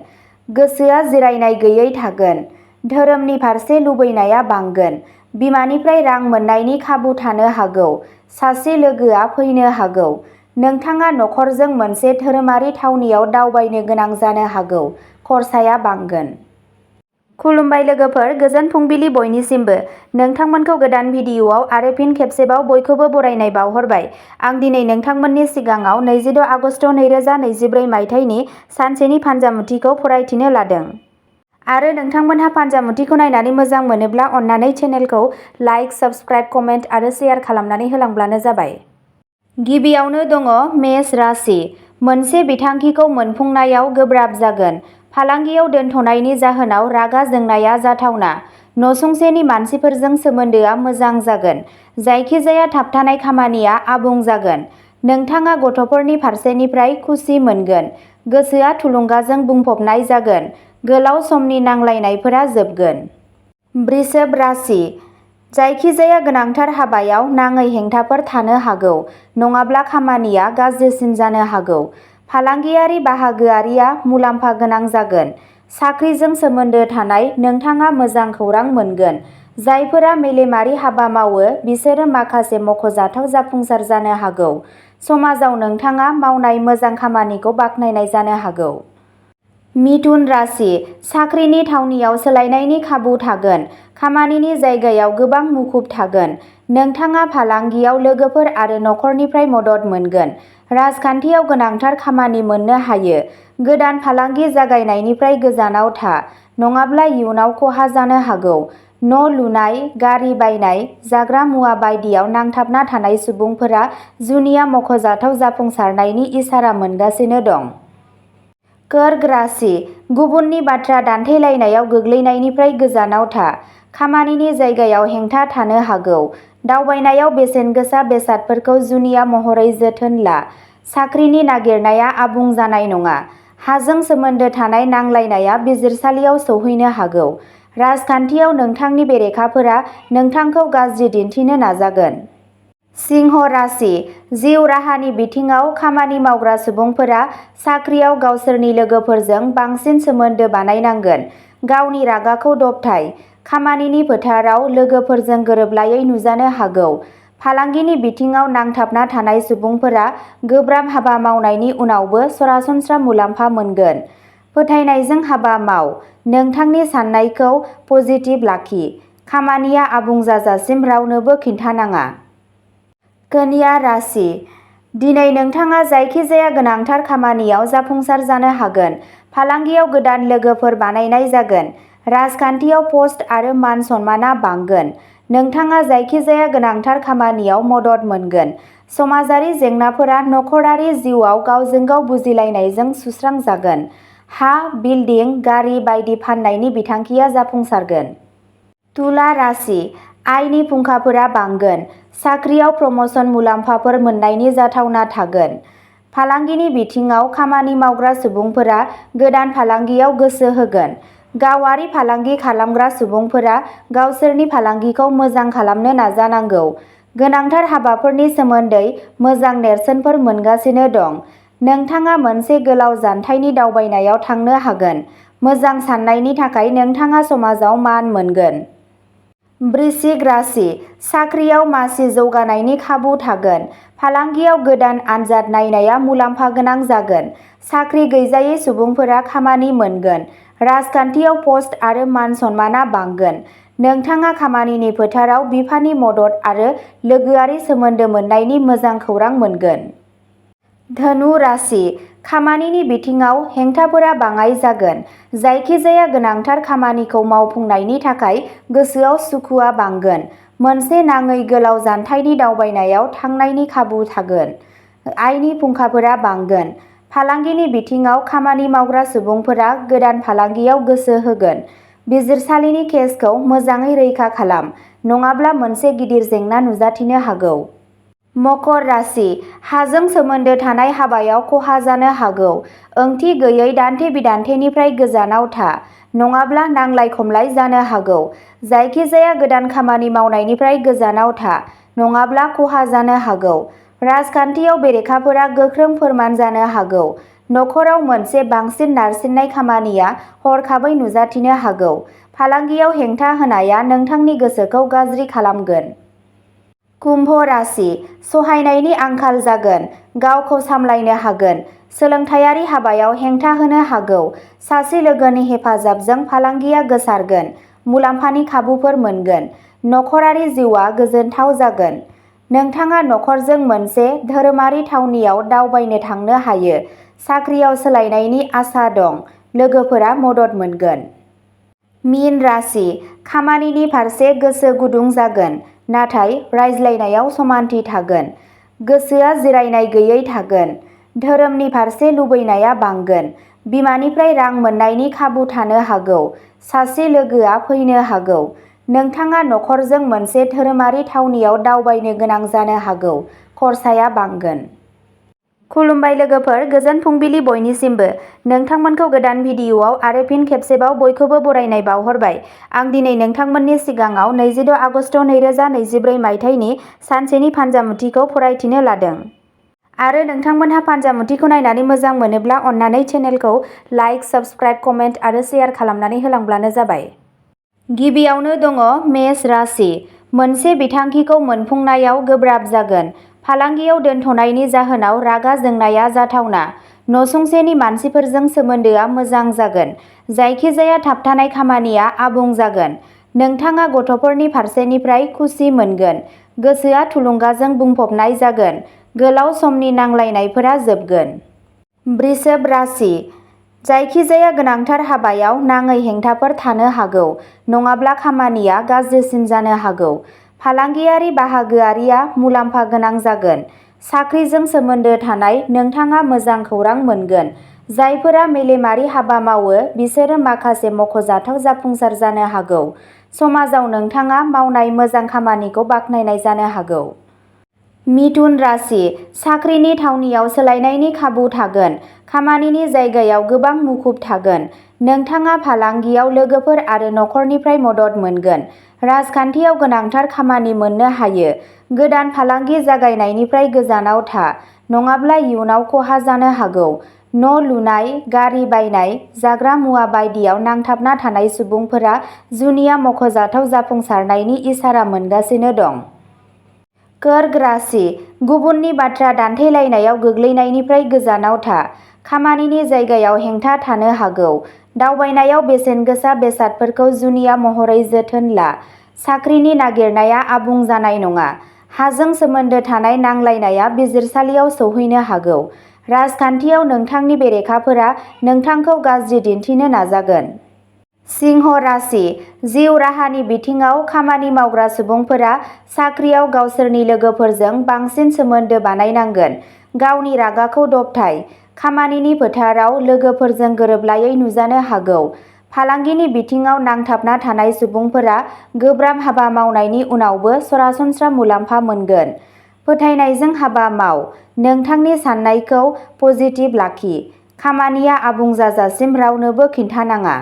गोसोआ जिरायनाय गैयै थागोन, धोरोमनि फारसे लुबैनाया बांगोन, बिमानिफ्राय रां मोननायनि खाबु थानो हागौ, सासे लोगोआ फैनो हागौ, नोंथाङा नखरजों मोनसे धोरोमारि थावनियाव दावबायनो गोनां जानो हागौ, खरसाया बांगोन। खुलुमबाय लोगोफोर, गोजोन फुंबिलि बयनिसिमबो। नोंथांमोनखौ गोदान भिडिअआव आरो फिन खेबसेबाव बयखौबो बरायनाय बावहरबाय। आं दिनै नोंथांमोननि सिगाङाव 26 आगस्ट 2024 मायथाइनि सानसेनि फान्जामुथिखौ फरायथिनो लादों। आरो नोंथांमोनहा फान्जामुथिखौ नायनानै मोजां मोनोब्ला अन्नानै चेनेलखौ लाइक, साबस्क्राइब, कमेन्ट आरो शेयार खालामनानै होलांब्लानो जाबाय। गिबियावनो दङ मेष राशि। मोनसे बिथांखिखौ मोनफुंनायाव गोब्राब जागोन। फालांगियाव दोनथ'नायनि जाहोनाव रागा जोंनाया जाथावना। नसुंसेनि मानसिफोरजों सोमोन्दोआ मोजां जागोन। जायखिजाया थाबथानाय खामानिया आबुं जागोन। नोंथाङा गथ'फोरनि फारसेनिफ्राय खुसि मोनगोन। गोसोआ थुलुंगाजों बुंफबनाय जागोन। गोलाव समनि नांलायनायफोरा जोबगोन। वृषभ राशि। जायखिजाया गोनांथार हाबायाव नाङै हेंथाफोर थानो हागौ, नङाब्ला खामानिया गाज्रिसिन जानो हागौ। फालांगियारि बाहागोआरिया मुलाम्फा गोनां जागोन। साख्रिजों सोमोन्दो थानाय नोंथाङा मोजां खौरां मोनगोन। जायफोरा मेलेमारि हाबा मावो बिसोरो माखासे मख'जाथाव जाफुंसार जानो हागौ। समाजाव नोंथाङा मावनाय मोजां खामानिखौ बाख्नायनाय जानो हागौ। मिथुन राशि। साख्रिनि थावनियाव सोलायनायनि खाबु थागोन। खामानिनि जायगायाव गोबां मुखुब थागोन। नोंथाङा फालांगियाव लोगोफोर आरो नखरनिफ्राय मदद मोनगोन। राजखान्थियाव गोनांथार खामानि मोननो हायो। गोदान फालांगि जागायनायनिफ्राय गोजानाव था, नङाब्ला इयुनाव खहा जानो हागौ। न' लुनाय, गारि बायनाय, जाग्रा मुवा बायदियाव नांथाबना थानाय सुबुंफोरा जुनिया मख'जाथाव जाफुंसारनायनि इसारा मोनगासिनो दं। कर्क राशि। गुबुननि बाथ्रा दान्थेलायनायाव गोग्लैनायनिफ्राय गोजानाव था। खामानिनि जायगायाव हेंथा थानो हागौ। दावबायनायाव बेसेन गोसा बेसादफोरखौ जुनिया महरै जोथोन ला। साख्रिनि नागिरनाया आबुं जानाय नङा। हाजों सोमोन्दो थानाय नांलायनाया बिजिरसालियाव सौहैनो हागौ। राजखान्थियाव नोंथांनि बेरेखाफोरा नोंथांखौ गाज्रि दिन्थिनो नाजागोन। सिंह राशि। जिउ राहानि बिथिङाव खामानि मावग्रा सुबुंफोरा साख्रियाव गावसोरनि लोगोफोरजों बांसिन सोमोन्दो बानायनांगोन। गावनि रागाखौ दबथाय। खामानिनि फोथाराव लोगोफोरजों गोरोबलायै नुजानो हागौ। फालांगिनि बिथिङाव नांथाबना थानाय सुबुंफोरा गोब्राब हाबा मावनायनि उनावबो सरासनस्रा मुलाम्फा मोनगोन। फोथायनायजों हाबा माव। नोंथांनि साननायखौ पजिटिभ लाखि। खामानिया आबुं जाजासिम रावनोबो खिन्थानाङा। कन्या राशि। दिनै नोंथाङा जायखिजाया गोनांथार खामानियाव जाफुंसार जानो हागोन। फालांगियाव गोदान लोगोफोर बानायनाय जागोन। राजखान्थियाव पस्ट आरो मान सन्मानआ बांगोन। नोंथाङा जायखिजाया गोनांथार खामानियाव मदद मोनगोन। समाजारि जेंनाफोरा नखरारि जिउआव गावजों गाव बुजिलायनायजों सुस्रांजागोन। हा, बिल्डिं, गारि बायदि फान्नायनि बिथांखिया जाफुंसारगोन। तुला राशि। आयनि फुंखाफोरा बांगोन। साख्रियाव प्रम'शन मुलाम्फाफोर मोननायनि जाथावना थागोन। फालांगिनि बिथिङाव खामानि मावग्रा सुबुंफोरा गोदान फालांगियाव गोसो होगोन। गावारि फालांगि खालामग्रा सुबुंफोरा गावसोरनि फालांगिखौ मोजां खालामनो नाजानांगौ। गोनांथार हाबाफोरनि सोमोन्दै मोजां नेरसोनफोर मोनगासिनो दं। नोंथाङा मोनसे गोलाव जानथायनि दावबायनायाव थांनो हागोन। मोजां साननायनि थाखाय नोंथाङा समाजाव मान मोनगोन। वृश्चिक राशि। साख्रियाव मासि जौगानायनि खाबु थागोन। फालांगियाव गोदान आनजाद नायनाया मुलाम्फा गोनां जागोन। साख्रि गैजायै सुबुंफोरा खामानि मोनगोन। राजखान्थियाव पस्ट आरो मान सन्मानआ बांगोन। नोंथाङा खामानिनि फोथाराव बिफानि मदद आरो लोगोआरि सोमोन्दो मोननायनि मोजां खौरां मोनगोन। धनु राशि। खामानिनि बिथिङाव हेंथाफोरा बाङाइ जागोन। जायखिजाया गोनांथार खामानिखौ मावफुंनायनि थाखाय गोसोआव सुखुआ बांगोन। मोनसे नाङै गोलाव जानथायनि दावबायनायाव थांनायनि खाबु थागोन। आयनि फुंखाफोरा बांगोन। फालांगिनि बिथिङाव खामानि मावग्रा सुबुंफोरा गोदान फालांगियाव गोसो होगोन। बिजिरसालिनि केसखौ मोजाङै रैखा खालाम, नङाब्ला मोनसे गिदिर जेंना नुजाथिनो हागौ। मकर राशि, हाजों सोमोन्दो थानाय हाबायाव खहा जानो हागौ। ओंथि गैयै दान्थे-बिदान्थेनिफ्राय गोजानाव था, नङाब्ला नांलाय-खमलाय जानो हागौ। जायखिजाया गोदान खामानि मावनायनिफ्राय गोजानाव था, नङाब्ला खहा जानो हागौ। राजखान्थियाव बेरेखाफोरा गोख्रों फोरमान जानो हागौ। नखराव मोनसे बांसिन नारसिननाय खामानिया हरखाबै नुजाथिनो हागौ। फालांगियाव हेंथा होनाया नोंथांनि गोसोखौ गाज्रि खालामगोन। कुम्भ राशि, सहायनायनि आंखाल जागोन, गावखौ सामलायनो हागोन। सोलोंथायारि हाबायाव हेंथा होनो हागौ। सासे लोगोनि हेफाजाबजों फालांगिया गोसारगोन, मुलाम्फानि खाबुफोर मोनगोन। नखरारि जिउआ गोजोनथाव जागोन। नोंथाङा नखरजों मोनसे धोरोमारि थावनियाव दावबायनो थांनो हायो। साख्रियाव सोलायनायनि आसा दं, लोगोफोरा मदद मोनगोन। मीन राशि, खामानिनि फारसे गोसो गुदुं जागोन, नाथाय रायज्लायनायाव समानथि थागोन। गोसोआ जिरायनाय गैयै थागोन। धोरोमनि फारसे लुबैनाया बांगोन। बिमानिफ्राय रां मोन्नायनि खाबु थानो हागौ। सासे लोगोआ फैनो हागौ। नोंथाङा नखरजों मोनसे धोरोमारि थावनियाव दावबायनो गोनां जानो हागौ। खरसाया बांगोन। खुलुमबाय लोगोफोर, गोजोन फुंबिलि बयनिसिमबो। नोंथांमोनखौ गोदान भिडिअआव आरो फिन खेबसेबाव बयखौबो बरायनाय बावहरबाय। आं दिनै नोंथांमोननि सिगाङाव 26 आगस्ट 2024 मायथाइनि सानसेनि फान्जामुथिखौ फरायथिनो लादों। आरो नोंथांमोनहा फान्जामुथिखौ नायनानै मोजां मोनोब्ला अन्नानै चेनेलखौ लाइक, साबस्क्राइब, कमेन्ट आरो शेयार खालामनानै होलांब्लानो जाबाय। गिबियावनो दङ मेष राशि, मोनसे बिथांखिखौ मोनफुंनायाव गोब्राब जागोन। फालांगियाव दोनथ'नायनि जाहोनाव रागा जोंनाया जाथावना। नसुंसेनि मानसिफोरजों सोमोन्दोआ मोजां जागोन। जायखिजाया थाबथानाय खामानिया आबुं जागोन। नोंथाङा गथ'फोरनि फारसेनिफ्राय खुसि मोनगोन। गोसोआ थुलुंगाजों बुंफबनाय जागोन। गोलाव समनि नांलायनायफोरा जोबगोन। वृषभ राशि, जायखिजाया गोनांथार हाबायाव नाङै हेंथाफोर थानो हागौ, नङाब्ला खामानिया गाज्रिसिन जानो हागौ। फालांगियारि बाहागोआरिया मुलाम्फा गोनां जागोन। साख्रिजों सोमोन्दो थानाय नोंथाङा मोजां खौरां मोनगोन। जायफोरा मेलेमारि हाबा मावो बिसोरो माखासे मख'जाथाव जाफुंसार जानो हागौ। समाजाव नोंथाङा मावनाय मोजां खामानिखौ बाख्नायनाय जानो हागौ। मिथुन राशि, साख्रिनि थावनियाव सोलायनायनि खाबु थागोन। खामानिनि जायगायाव गोबां मुखुब थागोन। नोंथाङा फालांगियाव लोगोफोर आरो नखरनिफ्राय मदद मोनगोन। राजखान्थियाव गोनांथार खामानि मोननो हायो। गोदान फालांगि जागायनायनिफ्राय गोजानाव था, नङाब्ला इयुनाव खहा जानो हागौ। न' लुनाय, गारि बायनाय, जाग्रा मुवा बायदियाव नांथाबना थानाय सुबुंफोरा जुनिया मख'जाथाव जाफुंसारनायनि इसारा मोनगासिनो दं। कर्क राशि, गुबुननि बाथ्रा दान्थेलायनायाव गोग्लैनायनिफ्राय गोजानाव था। खामानिनि जायगायाव हेंथा थानो हागौ। दावबायनायाव बेसेनगोसा बेसादफोरखौ जुनिया महरै जोथोन ला। साख्रिनि नागिरनाया आबुं जानाय नङा। हाजों सोमोन्दो थानाय नांलायनाया बिजिरसालियाव सौहैनो हागौ। राजखान्थियाव नोंथांनि बेरेखाफोरा नोंथांखौ गाज्रि दिन्थिनो नाजागोन। सिंह राशि, जिउ राहानि बिथिङाव खामानि मावग्रा सुबुंफोरा साख्रियाव गावसोरनि लोगोफोरजों बांसिन सोमोन्दो बानायनांगोन। गावनि रागाखौ दबथाय। खामानिनि फोथाराव लोगोफोरजों गोरोबलायै नुजानो हागौ। फालांगिनि बिथिङाव नांथाबना थानाय सुबुंफोरा गोब्राब हाबा मावनायनि उनावबो सरासनस्रा मुलाम्फा मोनगोन। फोथायनायजों हाबा माव। नोंथांनि साननायखौ पजिटिभ लाखि। खामानिया आबुं जाजासिम रावनोबो खिन्थानाङा।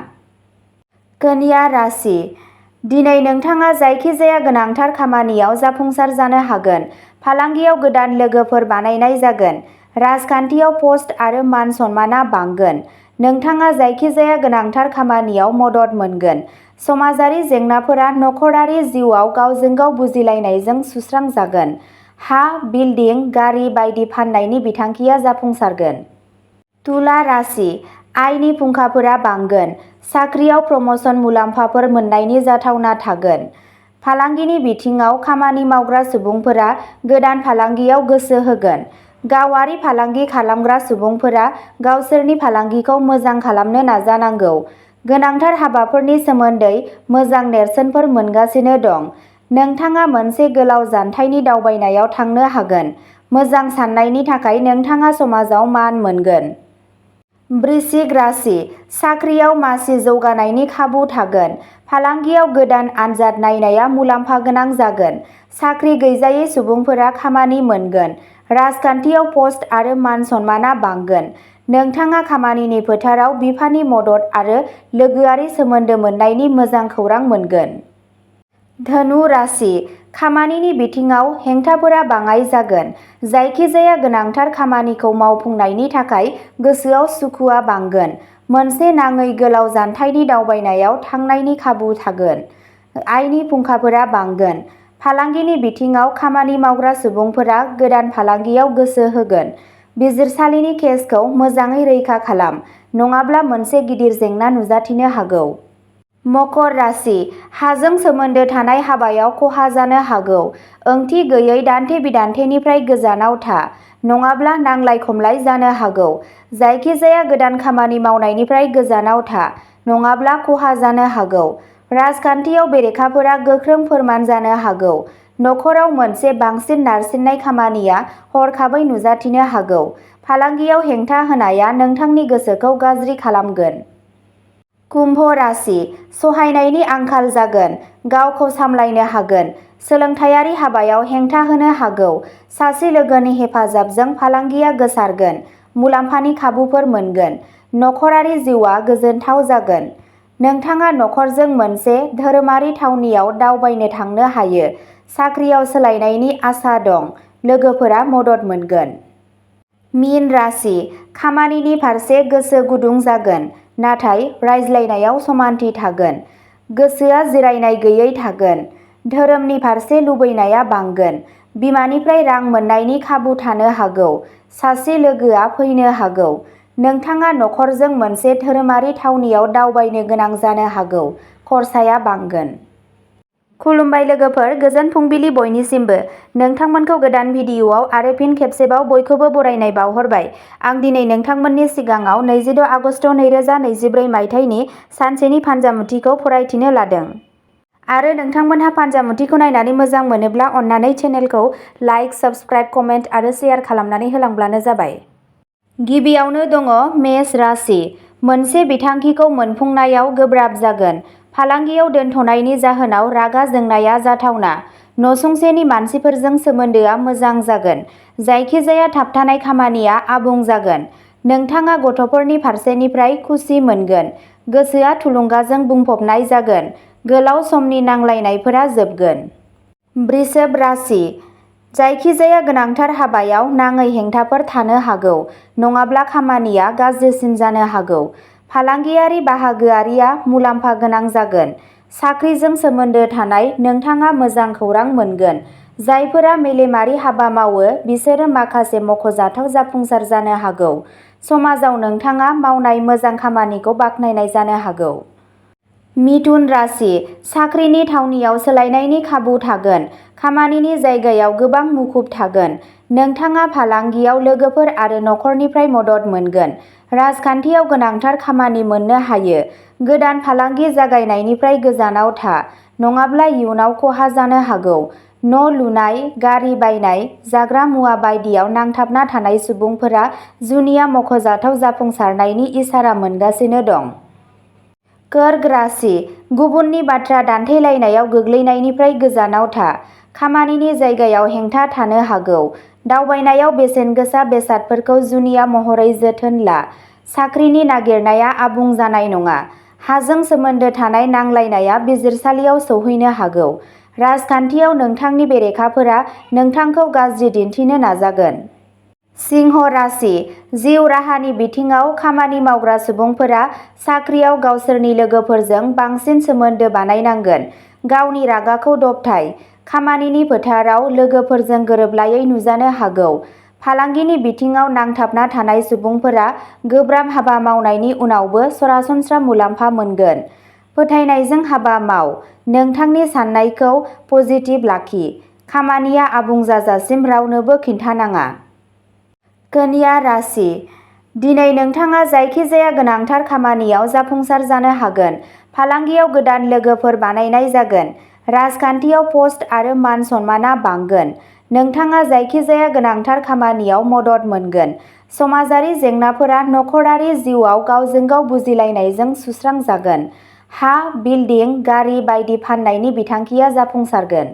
कन्या राशि, दिनै नोंथाङा जायखिजाया गोनांथार खामानियाव जाफुंसार जानो हागोन। फालांगियाव गोदान लोगोफोर बानायनाय जागोन। राजखान्थियाव पस्ट आरो मान सन्मानआ बांगोन। नोंथाङा जायखिजाया गोनांथार खामानियाव मदद मोनगोन। समाजारि जेंनाफोरा नखरारि जिउआव गावजों गाव बुजिलायनायजों सुस्रांजागोन। हा, बिल्डिं, गारि बायदि फान्नायनि बिथांखिया जाफुंसारगोन। तुला राशि, आयनि फुंखाफोरा बांगोन। साख्रियाव प्रम'शन मुलाम्फाफोर मोन्नायनि जाथावना थागोन। फालांगिनि बिथिङाव खामानि मावग्रा सुबुंफोरा गोदान फालांगियाव गोसो होगोन। गावारि फालांगि खालामग्रा सुबुंफोरा गावसोरनि फालांगिखौ मोजां खालामनो नाजानांगौ। गोनांथार हाबाफोरनि सोमोन्दै मोजां नेरसोनफोर मोनगासिनो दं। नोंथाङा मोनसे गोलाव जानथायनि दावबायनायाव थांनो हागोन। मोजां साननायनि थाखाय नोंथाङा समाजाव मान मोनगोन। वृश्चिक राशि, साख्रियाव मासि जौगानायनि खाबु थागोन। फालांगियाव गोदान आनजाद नायनाया मुलाम्फा गोनां जागोन। साख्रि गैजायै सुबुंफोरा खामानि मोनगोन। राजखान्थियाव पस्ट आरो मान सन्माना बांगोन। नोंथाङा खामानिनि फोथाराव बिफानि मदद आरो लोगोआरि सोमोन्दो मोननायनि मोजां खौरां मोनगोन। धनु राशि, खामानिनि बिथिङाव हेंथाफोरा बाङाइ जागोन। जायखिजाया गोनांथार खामानिखौ मावफुंनायनि थाखाय गोसोआव सुखुआ बांगोन। मोनसे नाङै गोलाव जानथायनि दावबायनायाव थांनायनि खाबु थागोन। आयनि फुंखाफोरा बांगोन। फालांगिनि बिथिङाव खामानि मावग्रा सुबुंफोरा गोदान फालांगियाव गोसो होगोन। बिजिरसालिनि केसखौ मोजाङै रैखा खालाम, नङाब्ला मोनसे गिदिर जेंना नुजाथिनो हागौ। मकर राशि, हाजों सोमोन्दो थानाय हाबायाव खहा जानो हागौ। ओंथि गैयै दान्थे-बिदान्थेनिफ्राय गोजानाव था, नङाब्ला नांलाय-खमलाय जानो हागौ। जायखिजाया गोदान खामानि मावनायनिफ्राय गोजानाव था, नङाब्ला खहा जानो हागौ। राजखान्थियाव बेरेखाफोरा गोख्रों फोरमान जानो हागौ। नखराव मोनसे बांसिन नारसिननाय खामानिया हरखाबै नुजाथिनो हागौ। फालांगियाव हेंथा होनाया नोंथांनि गोसोखौ गाज्रि खालामगोन। कुम्भ राशि, सहायनायनि आंखाल जागोन। गावखौ सामलायनो हागोन। सोलोंथायारि हाबायाव हेंथा होनो हागौ। सासे लोगोनि हेफाजाबजों फालांगिया गोसारगोन। मुलाम्फानि खाबुफोर मोनगोन। नखरारि जिउआ गोजोनथाव जागोन। नोंथाङा नखरजों मोनसे धोरोमारि थावनियाव दावबायनो थांनो हायो। साख्रियाव सोलायनायनि आसा दं। लोगोफोरा मदद मोनगोन। मीन राशि, खामानिनि फारसे गोसो गुदुं जागोन, नाथाय रायज्लायनायाव समानथि थागोन। गोसोआ जिरायनाय गैयै थागोन। धोरोमनि फारसे लुबैनाया बांगोन। बिमानिफ्राय रां मोननायनि खाबु थानो हागौ। सासे लोगोआ फैनो हागौ। नोंथाङा नखरजों मोनसे धोरोमारि थावनियाव दावबायनो गोनां जानो हागौ। खरसाया बांगोन। खुलुमबाय लोगोफोर, गोजोन फुंबिलि बयनिसिमबो। नोंथांमोनखौ गोदान भिडिअआव आरो फिन खेबसेबाव बयखौबो बरायनाय बावहरबाय। आं दिनै नोंथांमोननि सिगाङाव 26 आगस्ट 2024 मायथाइनि सानसेनि फान्जामुथिखौ फरायथिनो लादों। आरो नोंथांमोनहा फान्जामुथिखौ नायनानै मोजां मोनोब्ला अन्नानै चेनेलखौ लाइक, साबस्क्राइब, कमेन्ट आरो शेयार खालामनानै होलांब्लानो जाबाय। गिबियावनो दङ मेष राशि, मोनसे बिथांखिखौ मोनफुंनायाव गोब्राब जागोन। फालांगियाव दोनथ'नायनि जाहोनाव रागा जोंनाया जाथावना। नसुंसेनि मानसिफोरजों सोमोन्दोआ मोजां जागोन। जायखिजाया थाबथानाय खामानिया आबुं जागोन। नोंथाङा गथ'फोरनि फारसेनिफ्राय खुसि मोनगोन। गोसोआ थुलुंगाजों बुंफबनाय जागोन। गोलाव समनि नांलायनायफोरा जोबगोन। वृषभ राशि, जायखिजाया गोनांथार हाबायाव नाङै हेंथाफोर थानो हागौ, नङाब्ला खामानिया गाज्रिसिन जानो हागौ। फालांगियारि बाहागोआरिया मुलाम्फा गोनां जागोन। साख्रिजों सोमोन्दो थानाय नोंथाङा मोजां खौरां मोनगोन। जायफोरा मेलेमारि हाबा मावो बिसोरो माखासे मख'जाथाव जाफुंसार जानो हागौ। समाजाव नोंथाङा मावनाय मोजां खामानिखौ बाख्नायनाय जानो हागौ। मिथुन राशि, साख्रिनि थावनियाव सोलायनायनि खाबु थागोन। खामानिनि जायगायाव गोबां मुखुब थागोन। नोंथाङा फालांगियाव लोगोफोर आरो नखरनिफ्राय मदद मोनगोन। राजखान्थियाव गोनांथार खामानि मोननो हायो। गोदान फालांगि जागायनायनिफ्राय गोजानाव था, नङाब्ला इयुनाव खहा जानो हागौ। न' लुनाय, गारि बायनाय, जाग्रा मुवा बायदियाव नांथाबना थानाय सुबुंफोरा जुनिया मख'जाथाव जाफुंसारनायनि इसारा मोनगासिनो दं। कर्क राशि, गुबुननि बाथ्रा दान्थेलायनायाव गोग्लैनायनिफ्राय गोजानाव था। खामानिनि जायगायाव हेंथा थानो हागौ। दावबायनायाव बेसेनगोसा बेसादफोरखौ जुनिया महरै जोथोन ला। साख्रिनि नागिरनाया आबुं जानाय नङा। हाजों सोमोन्दो थानाय नांलायनाया बिजिरसालियाव सौहैनो हागौ। राजखान्थियाव नोंथांनि बेरेखाफोरा नोंथांखौ गाज्रि दिन्थिनो नाजागोन। सिंह राशि, जिउ राहानि बिथिङाव खामानि मावग्रा सुबुंफोरा साख्रियाव गावसोरनि लोगोफोरजों बांसिन सोमोन्दो बानायनांगोन। गावनि रागाखौ दबथाय। खामानिनि फोथाराव लोगोफोरजों गोरोबलायै नुजानो हागौ। फालांगिनि बिथिङाव नांथाबना थानाय सुबुंफोरा गोब्राब हाबा मावनायनि उनावबो सरासनस्रा मुलाम्फा मोनगोन। फोथायनायजों हाबा माव। नोंथांनि साननायखौ पजिटिभ लाखि। खामानिया आबुं जाजासिम रावनोबो खिन्थानाङा। कन्या राशि, दिनै नोंथाङा जायखिजाया गोनांथार खामानियाव जाफुंसार जानो हागोन। फालांगियाव गोदान लोगोफोर बानायनाय जागोन। राजखान्थियाव पस्ट आरो मान सन्माना बांगोन। नोंथाङा जायखिजाया गोनांथार खामानियाव मदद मोनगोन। समाजारि जेंनाफोरा नखरारि जिउआव गावजों गाव बुजिलायनायजों सुस्रांजागोन। हा, बिल्डिं, गारि बायदि फाननायनि बिथांखिया जाफुंसारगोन।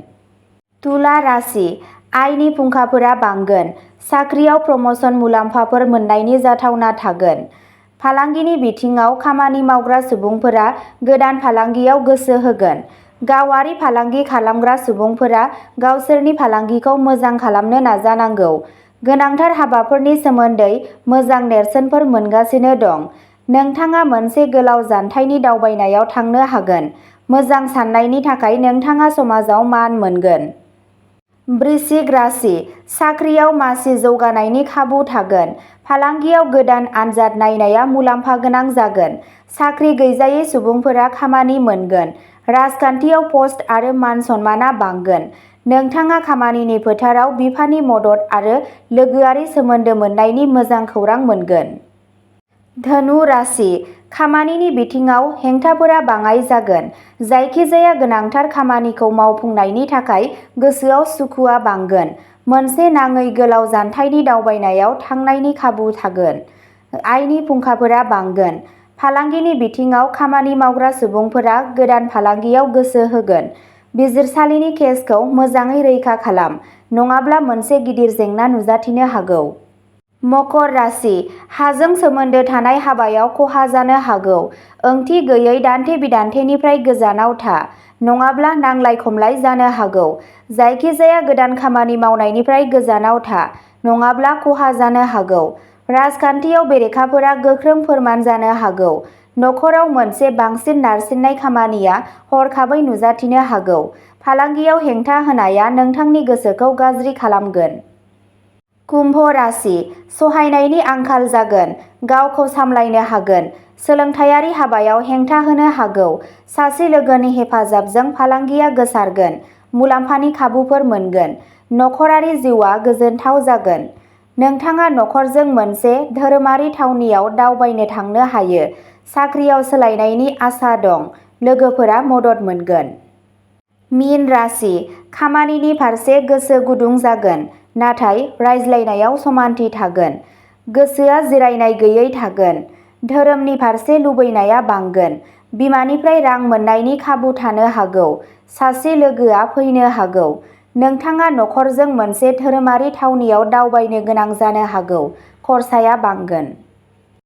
तुला राशि, आयनि फुंखाफोरा बांगोन। साख्रियाव प्रम'शन मुलाम्फाफोर मोन्नायनि जाथावना थागोन। फालांगिनि बिथिङाव खामानि मावग्रा सुबुंफोरा गोदान फालांगियाव गोसो होगोन। गावारि फालांगि खालामग्रा सुबुंफोरा गावसोरनि फालांगिखौ मोजां खालामनो नाजानांगौ। गोनांथार हाबाफोरनि सोमोन्दै मोजां नेरसोनफोर मोनगासिनो दं। नोंथाङा मोनसे गोलाव जानथायनि दावबायनायाव थांनो हागोन। मोजां साननायनि थाखाय नोंथाङा समाजाव मान मोनगोन। वृश्चिक राशि, साख्रियाव मासि जौगानायनि खाबु थागोन। फालांगियाव गोदान आनजाद नायनाया मुलाम्फा गोनां जागोन। साख्रि गैजायै सुबुंफोरा खामानि मोनगोन। राजखान्थियाव पस्ट आरो मान सन्मानआ बांगोन। नोंथाङा खामानिनि फोथाराव बिफानि मदद आरो लोगोआरि सोमोन्दो मोननायनि मोजां खौरां मोनगोन। धनु राशि, खामानिनि बिथिङाव हेंथाफोरा बाङाइ जागोन। जायखिजाया गोनांथार खामानिखौ मावफुंनायनि थाखाय गोसोआव सुखुआ बांगोन। मोनसे नाङै गोलाव जानथायनि दावबायनायाव थांनायनि खाबु थागोन। आयनि फुंखाफोरा बांगोन। फालांगिनि बिथिङाव खामानि मावग्रा सुबुंफोरा गोदान फालांगियाव गोसो होगोन। बिजिरसालिनि केसखौ मोजाङै रैखा खालाम, नङाब्ला मोनसे गिदिर जेंना नुजाथिनो हागौ। मकर राशि, हाजों सोमोन्दो थानाय हाबायाव खहा जानो हागौ। ओंथि गैयै दान्थे-बिदान्थेनिफ्राय गोजानाव था, नङाब्ला नांलाय-खमलाय जानो हागौ। जायखिजाया गोदान खामानि मावनायनिफ्राय गोजानाव था, नङाब्ला खहा जानो हागौ। राजखान्थियाव बेरेखाफोरा गोख्रों फोरमान जानो हागौ। नखराव मोनसे बांसिन नारसिननाय खामानिया हरखाबै नुजाथिनो हागौ। फालांगियाव हेंथा होनाया नोंथांनि गोसोखौ गाज्रि खालामगोन। कुम्भ राशि, सहायनायनि आंखाल जागोन। गावखौ सामलायनो हागोन। सोलोंथायारि हाबायाव हेंथा होनो हागौ। सासे लोगोनि हेफाजाबजों फालांगिया गोसारगोन। मुलाम्फानि खाबुफोर मोनगोन। नखरारि जिउआ गोजोनथाव जागोन। नोंथाङा नखरजों मोनसे धोरोमारि थावनियाव दावबायनो थांनो हायो। साख्रियाव सोलायनायनि आसा दं। लोगोफोरा मदद मोनगोन। मीन राशि, खामानिनि फारसे गोसो गुदुं जागोन, नाथाय रायज्लायनायाव समानथि थागोन। गोसोआ जिरायनाय गैयै थागोन। धोरोमनि फारसे लुबैनाया बांगोन। बिमानिफ्राय रां मोन्नायनि खाबु थानो हागौ। सासे लोगोआ फैनो हागौ। नोंथाङा नखरजों मोनसे धोरोमारि थावनियाव दावबायनो गोनां जानो हागौ। खरसाया बांगोन।